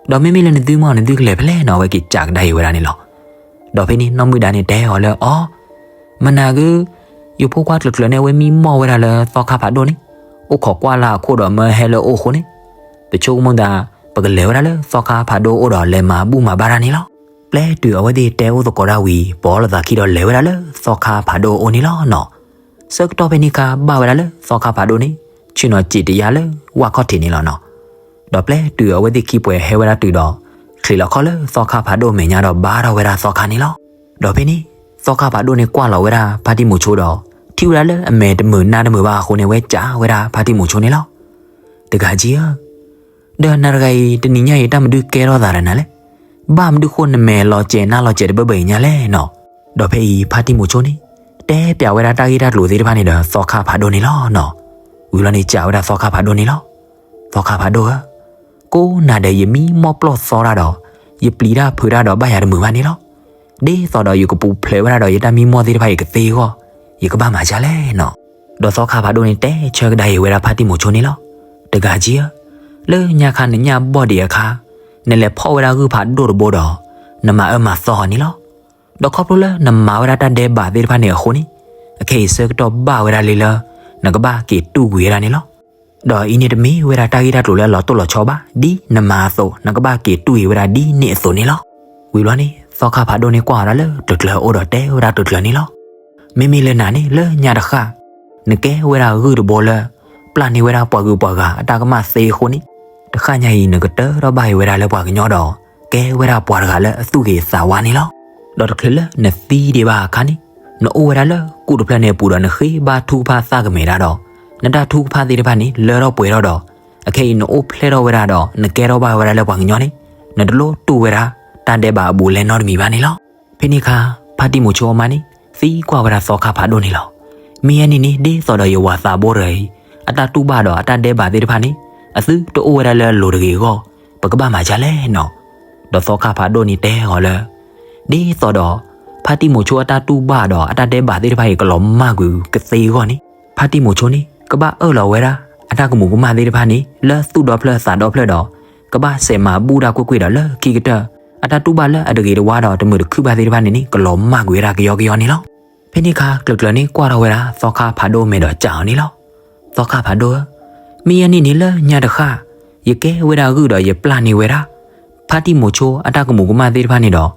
ဒီးမ့မ့ၢ်လၢနသုမ့ၢ်နသုကလဲၤဖဲလဲၣ်နီၤ အဝဲက့ၤစံးကဒါအံၤဝဲဒၣ်န့ၣ်လီၤ. ဒီးဖဲန့ၣ် နီၢ်မုၢ်ဒါန့ၣ်တဲအီၤလၢအီၤ မနၤဂ့ၤ, ယဖိခွါကျၢၤကျၢၤန့ၣ် အဝဲမံမီၢ်ဝဲဒၣ်လၢသီခါဖးဒိၣ်န့ၣ် အိၣ်ခိးကွၢ်လၢအခိၣ်ဒီးမၢဟဲလၢအအိၣ်အဃိန့ၣ် ပဆိကမိၣ်သး ပကလဲၤဝဲဒၣ်လၢသီခါဖးဒိၣ်အအိၣ်ဒီးလဲၤမၤဘူၣ်မၤဘါတၢ်န့ၣ်လီၤ. ပျဲတုၤအဝဲသ့ၣ်တဲအိၣ်သကိးတၢ်ဝံၤ ပိာ်လိာ်သးခံဒီးလဲၤဝဲဒၣ်လၢသီခါဖးဒိၣ်အအိၣ်န့ၣ်လီၤနီၤ. ဆၢကတီၢ်ဖဲန့ၣ်အခါ ဘၣ်ဝဲဒၣ်လၢသီခါဖးဒိၣ်န့ၣ် ဆ့ၣ်နီၤစံးတယါလၢဝၣ်ခီၣ်ထံးန့ၣ်လီၤနီၤ. ဒီးပျဲတုၤအဝဲသ့ၣ်ခံပှဲၤဟဲဝဲဒၣ်တုၤဒီး ချံးလီၤခီၣ်လၢသီခါဖးဒိၣ်အမဲာ်ညါဒီးဘါထီၣ်ဝဲဒၣ်သီခါန့ၣ်လီၤ. ဒီးဖဲန့ၣ် သီခါဖးဒိၣ်န့ၣ်ကွၢ်လီၤဝဲဒၣ်ဖါတံၢ်မိၤဆိဒီး ထံၣ်ဝဲဒၣ်လၢအမဲာ်တမုာ်နါတမုာ်ဘၣ်အဃိန့ၣ် အဝဲစံးဝဲဒၣ်ဖါတံၢ်မိၤဆိန့ၣ်လီၤ. တဂၤက့ဧၢ, ဒီးနၤတဂၤအံၤ တနံၤညါအံၤတၢ်မနုၤကဲထီၣ်သးဒီးနၤလဲၣ်. ဘၣ်မနုၤဃိနမဲာ်လီၤစဲၤနါလီၤစဲၤတဘၢဘၢအံၤညါလဲၣ်နီၤ. ဒီးဖဲအံၤဖါတံၢ်မိၤဆိန့ၣ် တဲပျးဝဲဒၣ်တၢ်ဂ့ၢ်တၢ်ကျိၤသ့ၣ်တဖၣ်န့ၣ်ဒီးသီခါဖးဒိၣ်န့ၣ်လီၤနီၤ. ဝံၤလီၤန့ၣ်စံးဝဲဒၣ်သီခါဖးဒိၣ်န့ၣ်လီၤ. သီခါဖးဒိၣ်ဧၢ, ကိးနၤဒဲးယမံမီၢ်ပျီၢ်သီတၢ်ဒီး ယပျံၤတၢ်ဖုးတၢ်ဒီးဘၣ်ယၤတမုာ်ဘၣ်န့ၣ်လီၤ. ဒ်သိးဒီးယကပူၤဖျဲးဝဲဒၣ်ဒီးယတၢ်မံမီၢ်သ့ၣ်တဖၣ်အံၤကသ့အဂီၢ် ယကဘၣ်မၤဒ်လဲၣ်နီၤ. ဒီးသီခါဖးဒိၣ်န့ၣ်တဲဆၢကဒါအံၤဝဲဒၣ်ဖါတံၢ်မိၤဆိန့ၣ်လီၤ. တဂၤက့ဧၢ, လၢညါခါနညၣ်ဘီၣ်ဒံးအခါ နလဲၤဖီၣ်ဝဲဒၣ်ဂုၢ်ဖးဒိၣ်တဘိဒီး နမၤအၢမၤသီအီၤန့ၣ်လီၤ. ဒီးခီဖျိလၢနမၤဝဲဒၣ်တၢ်ဒဲးဘးသ့ၣ်တဖၣ်န့ၣ်အဃိန့ၣ် အခဲအံၤဆၢကတီၢ်ဘၣ်ဝဲဒၣ်လံလၢ နကဘၣ်က့ၤတူၢ်ကွံာ်ဝဲဒၣ်န့ၣ်လီၤ. ဒီးအံၤန့ၣ်တမ့ၢ်ဝဲဒၣ်တၢ်ဂ့ၢ်တၢ်ကျိၤလၢအလီၤတိၢ်လီၤဆီဘၣ် ဒ်နမၤအသိး နကဘၣ်က့ၤတူၢ်အံၤဝဲဒၣ်ဒ်န့ၣ်အသိးန့ၣ်လီၤ. ဝံၤဘျီန့ၣ် သီခါဖးဒိၣ်န့ၣ်ကွၢ်အီၤဒၣ်လၢကျၢၤကျၢၤအအိၣ်ဒီးတဲဝဲဒၣ်ကျၢၤကျၢၤန့ၣ်လီၤ. မ့မ့ၢ်လၢနၤန့ၣ် လၢညါတဃၣ် နကဲဝဲဒၣ်ဂုၢ်တဘိလၢ ပျၢ်န့ၢ်ဝဲဒၣ်ပှၤဂုၤပှၤဂၤအတၢ်ကမၣ်သ့အဃိန့ၣ် တဃၣ်ညါအံၤနကတၢၢ်ထီၣ်ဘၣ်အံၤဝဲဒၣ်လၢပှၤကညီဒီး ကဲဝဲဒၣ်ပှၤတဂၤလၢအသူၣ်ဂ့ၤသးဝါန့ၣ်လီၤ. ဒီးတချုးလၢနသံဒံးဘၣ်အခါန့ၣ် နအိၣ်ဝဲဒၣ်လၢကူၣ်တဖျၢၣ်န့ၣ်အပူၤဒီးနဃ့ဘါထုကဖၣ်သၣ်ကမဲာ်တၢ်ဒီး နတၢ်ထုကဖၣ်သ့ၣ်တဖၣ်န့ၣ် လၢထီၣ်ပှဲၤထီၣ်ဒီး အခဲအံၤနအိၣ်ဖျဲၣ်ထီၣ်ဝဲဒၣ်ဒီး နကဲထီၣ်ဘၣ်ဝဲဒၣ်လၢပှၤကညီန့ၣ် နတလိၣ်တူၢ်ဝဲဒၣ် တၢ်ဒဲးဘးအဘူးအလဲနီတမံၤဘၣ်န့ၣ်လီၤ. ဖဲန့ၣ်အခါ ဖါတံၢ်မိၤဆိအမါန့ၣ် သံကွၢ်ဝဲဒၣ်သီခါဖးဒိၣ်န့ၣ်လီၤ. မ့ၢ်အန့ၣ်န့ၣ် ဒ်သိးဒီးယဝၤသးဘိတဂၤအံၤ အတၢ်တူၢ်ဘၣ်ဒီးအတၢ်ဒဲးဘးသ့ၣ်တဖၣ်န့ၣ် အသုတအိၣ်ဝဲဒၣ်လၢအလိၤတဂ့ၤအဂီၢ် ပကဘၣ်မၤဒ်လဲၣ်နီၤ. ဒီးသီခါဖးဒိၣ်န့ၣ်တဲအီၤလၢ ဒ်သိးဒီး ဖါတံၢ်မိၤဆိအတၢ်တူၢ်ဘၣ်ဒီးအတၢ်ဒဲးဘးသ့ၣ်တဖၣ်အံၤ ကလီၤမၢ်ကွံာ်ကသ့အဂီၢ်န့ၣ်, ဖါတံၢ်မိၤဆိန့ၣ် ကဘၣ်အၢၣ်လီၤဝဲဒၣ် အတၢ်ကမူးကမၣ်သ့ၣ်တဖၣ်န့ၣ် လၢသူၣ်ဒီဖျၢၣ်သးဒီဖျၢၣ်ဒီး ကဘၣ်စဲးမၤဘူၣ်တၢ်ကွ့ၢ်ကွ့ၢ်ဒီးလၢခံကတၢၢ် အတၢ်တူၢ်ဘၣ်လၢအတဂ့ၤတဝါဒီးတမုာ်တခုၣ်ဘၣ်သ့ၣ်တဖၣ်န့ၣ်န့ၣ် ကလီၤမၢ်ကွံာ်ဝဲဒၣ်ကယီကယီန့ၣ်လီၤ. ဖဲန့ၣ်အခါ ကျၢၤကျၢၤန့ၣ် ကွၢ်ထီၣ်ဝဲဒၣ်သီခါဖးဒိၣ်မဲာ်ဒီးစံးအီၤန့ၣ်လီၤ. သီခါဖးဒိၣ်ဧၢ, မ့ၢ်ယဲန့ၣ်န့ၣ်လၢညါတဃၣ် ယကဲဝဲဒၣ်ဂုၢ်ဒီးယပျၢ်န့ၢ်ဝဲဒၣ် ဖါတံၢ်မိၤဆိအတၢ်ကမူးကမၣ်သ့ၣ်တဖၣ်န့ၣ်ဒီး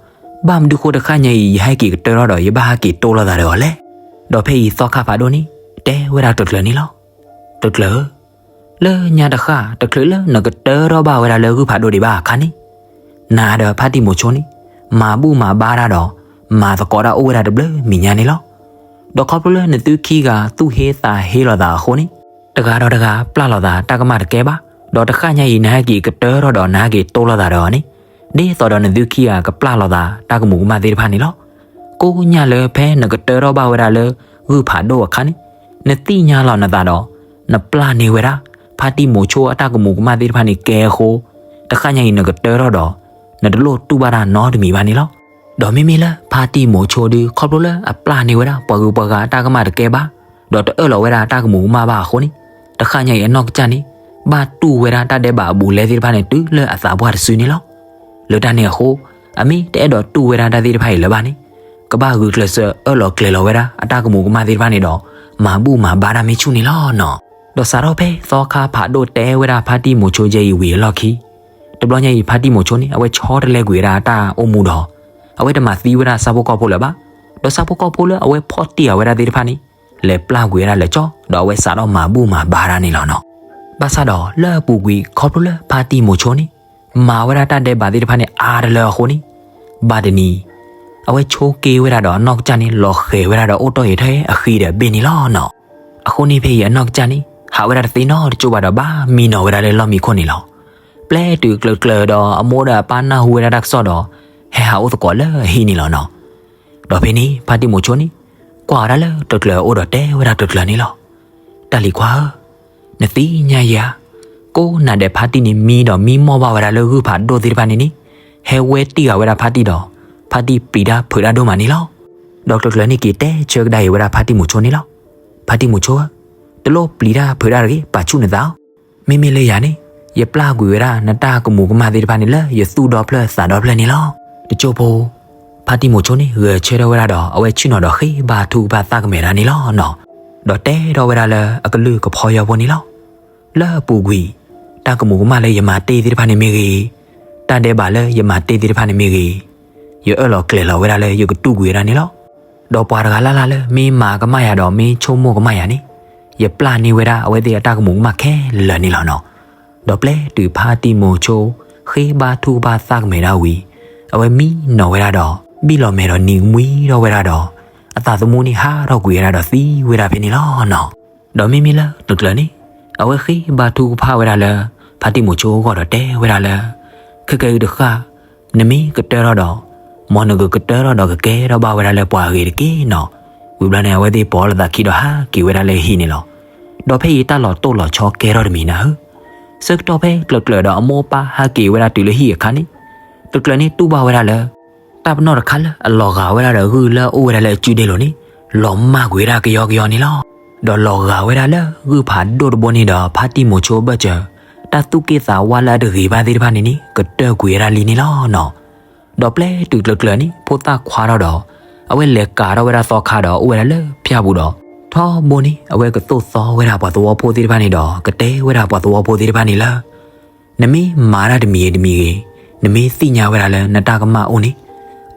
ဘၣ်မနုၤဃိတဃၣ်ညါအံၤ ယဟဲက့ၤကတၢၢ်ထီၣ်ဒီး ယဘၣ်ဟဲက့ၤတိၢ်လိာ်သးဒီးအီၤလဲၣ်. ဒီးဖဲအံၤသီခါဖးဒိၣ်န့ၣ် တဲဝဲဒၣ်ကျၢၤကျၢၤန့ၣ်လီၤ. ကျၢၤကျၢၤဧၢ, လၢညါတဃၣ် တချုးလၢနကတၢၢ်ထီၣ်ဘၣ်ဝဲဒၣ်လၢဂုၢ်ဖးဒိၣ်ဒံးဘၣ်အခါန့ၣ်, နၤဒီးဖါတံၢ်မိၤဆိန့ၣ် မၤဘူၣ်မၤဘါတၢ်ဒီး မၤသကိးတၢ်အိၣ်ဝဲဒၣ်တဘျုးမံၤညါန့ၣ်လီၤ. ဒီးခီဖျိလၢနသုခံဂၤသူၣ်ဟ့သးဟ့လိာ်သးအဃိန့ၣ်, တဂၤဒီးတဂၤပျၢ်လိာ်သးတၢ်ကမၣ်တကဲဘၣ်, ဒီးတဃၣ်ညါအံၤ နဟဲက့ၤကတၢၢ်ထီၣ်ဒီးနဟဲက့ၤတိၢ်လိာ်သးဒီးအီၤန့ၣ်, ဒ်သိးဒီးနသုခံဂၤကပျၢ်လိာ်သးတၢ်ကမူးကမၣ်သ့ၣ်တဖၣ်န့ၣ်လီၤ. ကိးညါလၢဖဲနကတၢၢ်ထီၣ်ဘၣ်ဝဲဒၣ်လၢဂုၢ်ဖးဒိၣ်အခါန့ၣ်, နသ့ၣ်ညါလီၤနသးဒီး နပျၢ်န့ၢ်ဝဲဒၣ် ဖါတံၢ်မိၤဆိအတၢ်ကမူးကမၣ်သ့ၣ်တဖၣ်န့ၣ်ကဲအဃိ, တဃၣ်ညါအံၤနကတၢၢ်ထီၣ်ဒီး နတလိၣ်တူၢ်ဘၣ်တၢ်နီတမံၤဘၣ်န့ၣ်လီၤ. ဒီးမ့မ့ၢ်လၢဖါတံၢ်မိၤဆိဒုး ခီဖျိလၢအပျၢ်န့ၢ်ဝဲဒၣ်ပှၤဂုၤပှၤဂၤအတၢ်ကမၣ်တကဲဘၣ်, ဒီးတအၢၣ်လီၤဝဲဒၣ်တၢ်ကမူးကမၣ်ဘၣ်အဃိန့ၣ်, တဃၣ်ညါအံၤအနီၢ်ကစၢ်န့ၣ် ဘၣ်တူၢ်ဝဲဒၣ်တၢ်ဒဲးဘးအဘူးအလဲသ့ၣ်တဖၣ်န့ၣ် တုၤလၢအသးပှၢ်တစုန့ၣ်လီၤ. လၢတၢ်န့ၣ်အဃိ, အမ့ၢ်တအဲၣ်ဒိးတူၢ်ဝဲဒၣ်တၢ်သ့ၣ်တဖၣ်အံၤလၢၤဘၣ်န့ၣ်, ကဘၣ်ဂုာ်ကျဲးစၢးအၢၣ်လီၤကျဲၤလီၤဝဲဒၣ်အတၢ်ကမူးကမၣ်သ့ၣ်တဖၣ်န့ၣ်ဒီး မၤဘူၣ်မၤဘါတၢ်မ့ၢ်ဆူၣ်န့ၣ်လီၤနီၤ. ဒီးစးထီၣ်ဖဲသီခါဖးဒိၣ်တဲဝဲဒၣ်ဖါတံၢ်မိၤဆိယဲအံၤဝံၤအလီၢ်ခံ, တဘျီညါအံၤ ဖါတံၢ်မိၤဆိန့ၣ် အဝဲဆီတလဲကွံာ်ဝဲဒၣ်အတၢ်အိၣ်မူဒီး အဝဲတမၤသံဝဲဒၣ်ဆၣ်ဖိကီၢ်ဖိလၢၤဘၣ်. ဒီးဆၣ်ဖိကီၢ်ဖိလၢအဝဲဖီၣ်တံၢ်အီၤဝဲဒၣ်သ့ၣ်တဖၣ်န့ၣ် လဲၤပျၢ်ကွံာ်ဝဲဒၣ်လၢကၠီ, ဒီးအဝဲစးထီၣ်မၤဘူၣ်မၤဘါတၢ်န့ၣ်လီၤနီၤ. ဘၣ်ဆၣ်ဒီးလၢအပူၤကွံာ် ခီဖျိလၢဖါတံၢ်မိၤဆိန့ၣ် မၤဝဲဒၣ်တၢ်ဒဲးဘးသ့ၣ်တဖၣ်န့ၣ်အါတလၢအဃိန့ၣ်, ဘၣ်တနံၤ အဝဲဆိက့ဝဲဒၣ်ဒီးအနီၢ်ကစၢ်န့ၣ် လီၤဃဲၤဝဲဒၣ်ဒီးအိၣ်တ့ၢ်အံၤထဲအဃံဒီးဘ့ၣ်န့ၣ်လီၤနီၤ. အဃိန့ၣ်ဖဲအံၤအနီၢ်ကစၢ်န့ၣ် ဟးဝဲဒၣ်တသ့နီတကၠိၢ်ဘၣ်ဒီး ဘၣ်မံနီၤဝဲဒၣ်လၢလီၢ်မံခိၣ်န့ၣ်လီၤ. ပျဲတုၤကျၢၤကျၢၤဒီးအမိၢ်ဒီးအပၢ်နၢ်ဟူဝဲဒၣ်တၢ်ကစီၣ်ဒီး ဟဲဟးအိၣ်သကိးလၢအဟံၣ်န့ၣ်လီၤနီၤ. ဒီးဖဲန့ၣ် ဖါတံၢ်မိၤဆိန့ၣ် ကွၢ်ဝဲဒၣ်လၢကျၢၤကျၢၤအအိၣ်ဒီးတဲဝဲဒၣ်ကျၢၤကျၢၤန့ၣ်လီၤ. တၢ်လံၤခွါဧၢ, နသ့ၣ်ညါယၤဧါ, ကိးနၤဒဲးဖါတံၢ်န့ၣ် မံဒီးမံမီၢ်ဘၣ်ဝဲဒၣ်လၢဂုၢ်ဖးဒိၣ်သ့ၣ်တဖၣ်န့ၣ်န့ၣ်, ဟဲဝဲတံၢ်ဃာ်ဝဲဒၣ်ဖါတံၢ်ဒီး ဖါတံၢ်ပျံၤတၢ်ဖုးတၢ်ဒိၣ်မးန့ၣ်လီၤ. ဒီးကျၢၤကျၢၤန့ၣ်က့ၤတဲဆၢကဒါအံၤဝဲဒၣ်ဖါတံၢ်မိၤဆိန့ၣ်လီၤ. ဖါတံၢ်မိၤဆိဧၢ, တလိၣ်ပျံၤတၢ်ဖုးတၢ်တဂ့ၤ, ပာ်ဆူၣ်နသးဧၢ. မ့မ့ၢ်လၢယၤန့ၣ် ယပျၢ်ကွံာ်ဝဲဒၣ်နတၢ်ကမူးကမၣ်သ့ၣ်တဖၣ်န့ၣ်လၢယသူၣ်ဒီဖျၢၣ်သးဒီဖျၢၣ်န့ၣ်လီၤ. တကၠိၢ်ဖိ ဖါတံၢ်မိၤဆိန့ၣ် ဂဲၤဆၢထၢၣ်ဝဲဒၣ်ဒီး အဝဲဆ့ၣ်နီၤဒီးဃ့ဘါထုကဖၣ်သးကမဲာ်တၢ်န့ၣ်လီၤနီၤ. ဒီးတဲထီၣ်ဝဲဒၣ်လၢအကလုၢ်ကဖီယီဖိန့ၣ်လီၤ. လၢအပူၤကွံာ် တၢ်ကမူးကမၣ်လၢယမၤတ့ၢ်သ့ၣ်တဖၣ်န့ၣ်မ့ၢ်ဂ့ၤ, တၢ်ဒဲးဘးလၢယမၤတ့ၢ်သ့ၣ်တဖၣ်န့ၣ်မ့ၢ်ဂ့ၤ, ယအၢၣ်လီၤကျဲၤလီၤဝဲဒၣ်လၢယကတူၢ်ကွံာ်ဝဲဒၣ်န့ၣ်လီၤ. ဒီးပှၤတဂၤလၢ်လၢ်လၢမ့ၢ်မၤကမၣ်ယၤဒီးမ့ၢ်ဆိကမိၣ်ကမၣ်ယၤန့ၣ်, ယပျၢ်န့ၢ်ဝဲဒၣ်အဝဲသ့ၣ်အတၢ်ကမူးကမၣ်ခဲလၢာ်န့ၣ်လီၤနီၤ. ဒီးပျဲတုၤဖါတံၢ်မိၤဆိ ဃ့ဘါထုကဖၣ်သးကမဲာ်တၢ်ဝံၤ, အဝဲမံနီၤဝဲဒၣ်ဒီး ဘံၣ်လီၤမဲာ်ဒီးနံၤကမှံထီၣ်ဝဲဒၣ်ဒီး အသးသမူန့ၣ်ဟးထီၣ်ကွံာ်ဝဲဒၣ်ဒီးသံဝဲဒၣ်ဖဲန့ၣ်လီၤနီၤ. ဒီးမ့မ့ၢ်လၢကျၢၤကျၢၤန့ၣ် အဝဲဃ့ဘါထုကဖၣ်ဝဲဒၣ်လၢ ဖါတံၢ်မိၤဆိအဂီၢ်ဒီးတဲဝဲဒၣ်လၢ ခဲကဲအံၤတဃၣ် နမ့ၢ်ကတၢၢ်ထီၣ်ဒီး မ်နကကတၢၢ်ထီၣ်ဒီးကကဲထီၣ်ဘၣ်ဝဲဒၣ်လၢပှၤအဂ့ၤတက့ၢ်နီၤ. ဝံၤဘျီန့ၣ် အဝဲသ့ၣ်ပိာ်လိာ်သးခံဒီးဟးက့ၤဝဲဒၣ်လၢဟံၣ်န့ၣ်လီၤ. ဒီးဖဲအံၤတၢ်လီၤတိၢ်လီၤဆီကဲထီၣ်တမံၤနၤဧၢ, ဆၢကတီၢ်ဖဲကျၢၤကျၢၤဒီးအမိၢ်အပၢ်ဟးက့ၤဝဲဒၣ်တုၤလၢဟံၣ်အခါန့ၣ်, ကျၢၤကျၢၤန့ၣ်တူၢ်ဘၣ်ဝဲဒၣ်လၢ တၢ်ပနီၣ်တခါလၢအလီၤဂာ်ဝဲဒၣ်ဒီးဂုၢ်လၢအအိၣ်ဝဲဒၣ်လၢအစုဒ့လိၤန့ၣ် လီၤမၢ်ကွံာ်ဝဲဒၣ်ကယီကယီန့ၣ်လီၤ. ဒီးလီၤဂာ်ဝဲဒၣ်လၢဂုၢ်ဖးဒိၣ်တဘိန့ၣ်ဒီး ဖါတံၢ်မိၤဆိအဘၢၣ်စၢၤ တၢ်သူၣ်က့ၣ်သးဝါလၢအတဂ့ၤဘၣ်သ့ၣ်တဖၣ်န့ၣ်န့ၣ် ကတၢၢ်ကွံာ်ဝဲဒၣ်လံန့ၣ်လီၤနီၤ. ဒီးပျဲတုၤကျၢၤကျၢၤန့ၣ် ဖိသၣ်ခွါထီၣ်ဒီး အဝဲလဲၤကၤထီၣ်ဝဲဒၣ်သီခါဒီးအိၣ်ဝဲဒၣ်လၢဖၠၣ်ပူၤဒီး ထီဘိန့ၣ် အဝဲကသိၣ်သီဝဲဒၣ်ပှၤသဝီဖိသ့ၣ်တဖၣ်န့ၣ်ဒီး ကတဲဝဲဒၣ်ပှၤသဝီဖိသ့ၣ်တဖၣ်န့ၣ်လၢ နမ့ၢ်မၤတၢ်တမံၤဂ့ၤတမံၤဂ့ၤ, နမ့ၢ်သ့ၣ်ညါဝဲဒၣ်လၢနတၢ်ကမၣ်အိၣ်န့ၣ်,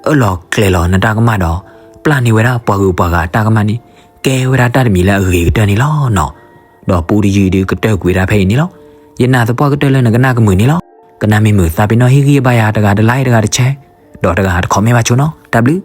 အၢၣ်လီၤကျဲၤလီၤနတၢ်ကမၣ်ဒီး ပျၢ်န့ၢ်ဝဲဒၣ်ပှၤဂုၤပှၤဂၤအတၢ်ကမၣ်န့ၣ် ကဲဝဲဒၣ်တၢ်တမံၤလၢအဂ့ၤကတၢၢ်န့ၣ်လီၤနီၤ. ဒီးပူတယုၢ်ဒုးကတၢၢ်ကွံာ်ဝဲဒၣ်ဖဲအံၤန့ၣ်လီၤ. ယနာ်သပှၢ်ကတၢၢ်လၢနကနၣ်ကမုာ်န့ၣ်လီၤ. ကနၣ်မ့ၢ်မုာ်သးပ့ၤနီၣ်ဟ့ၣ်ဂံၢ်ဘါယၤ တဂၤတlike တဂၤတshare, ဒီးတဂၤတcommentဘၣ်ဆိနီၤ. တၢ်ဘျုး.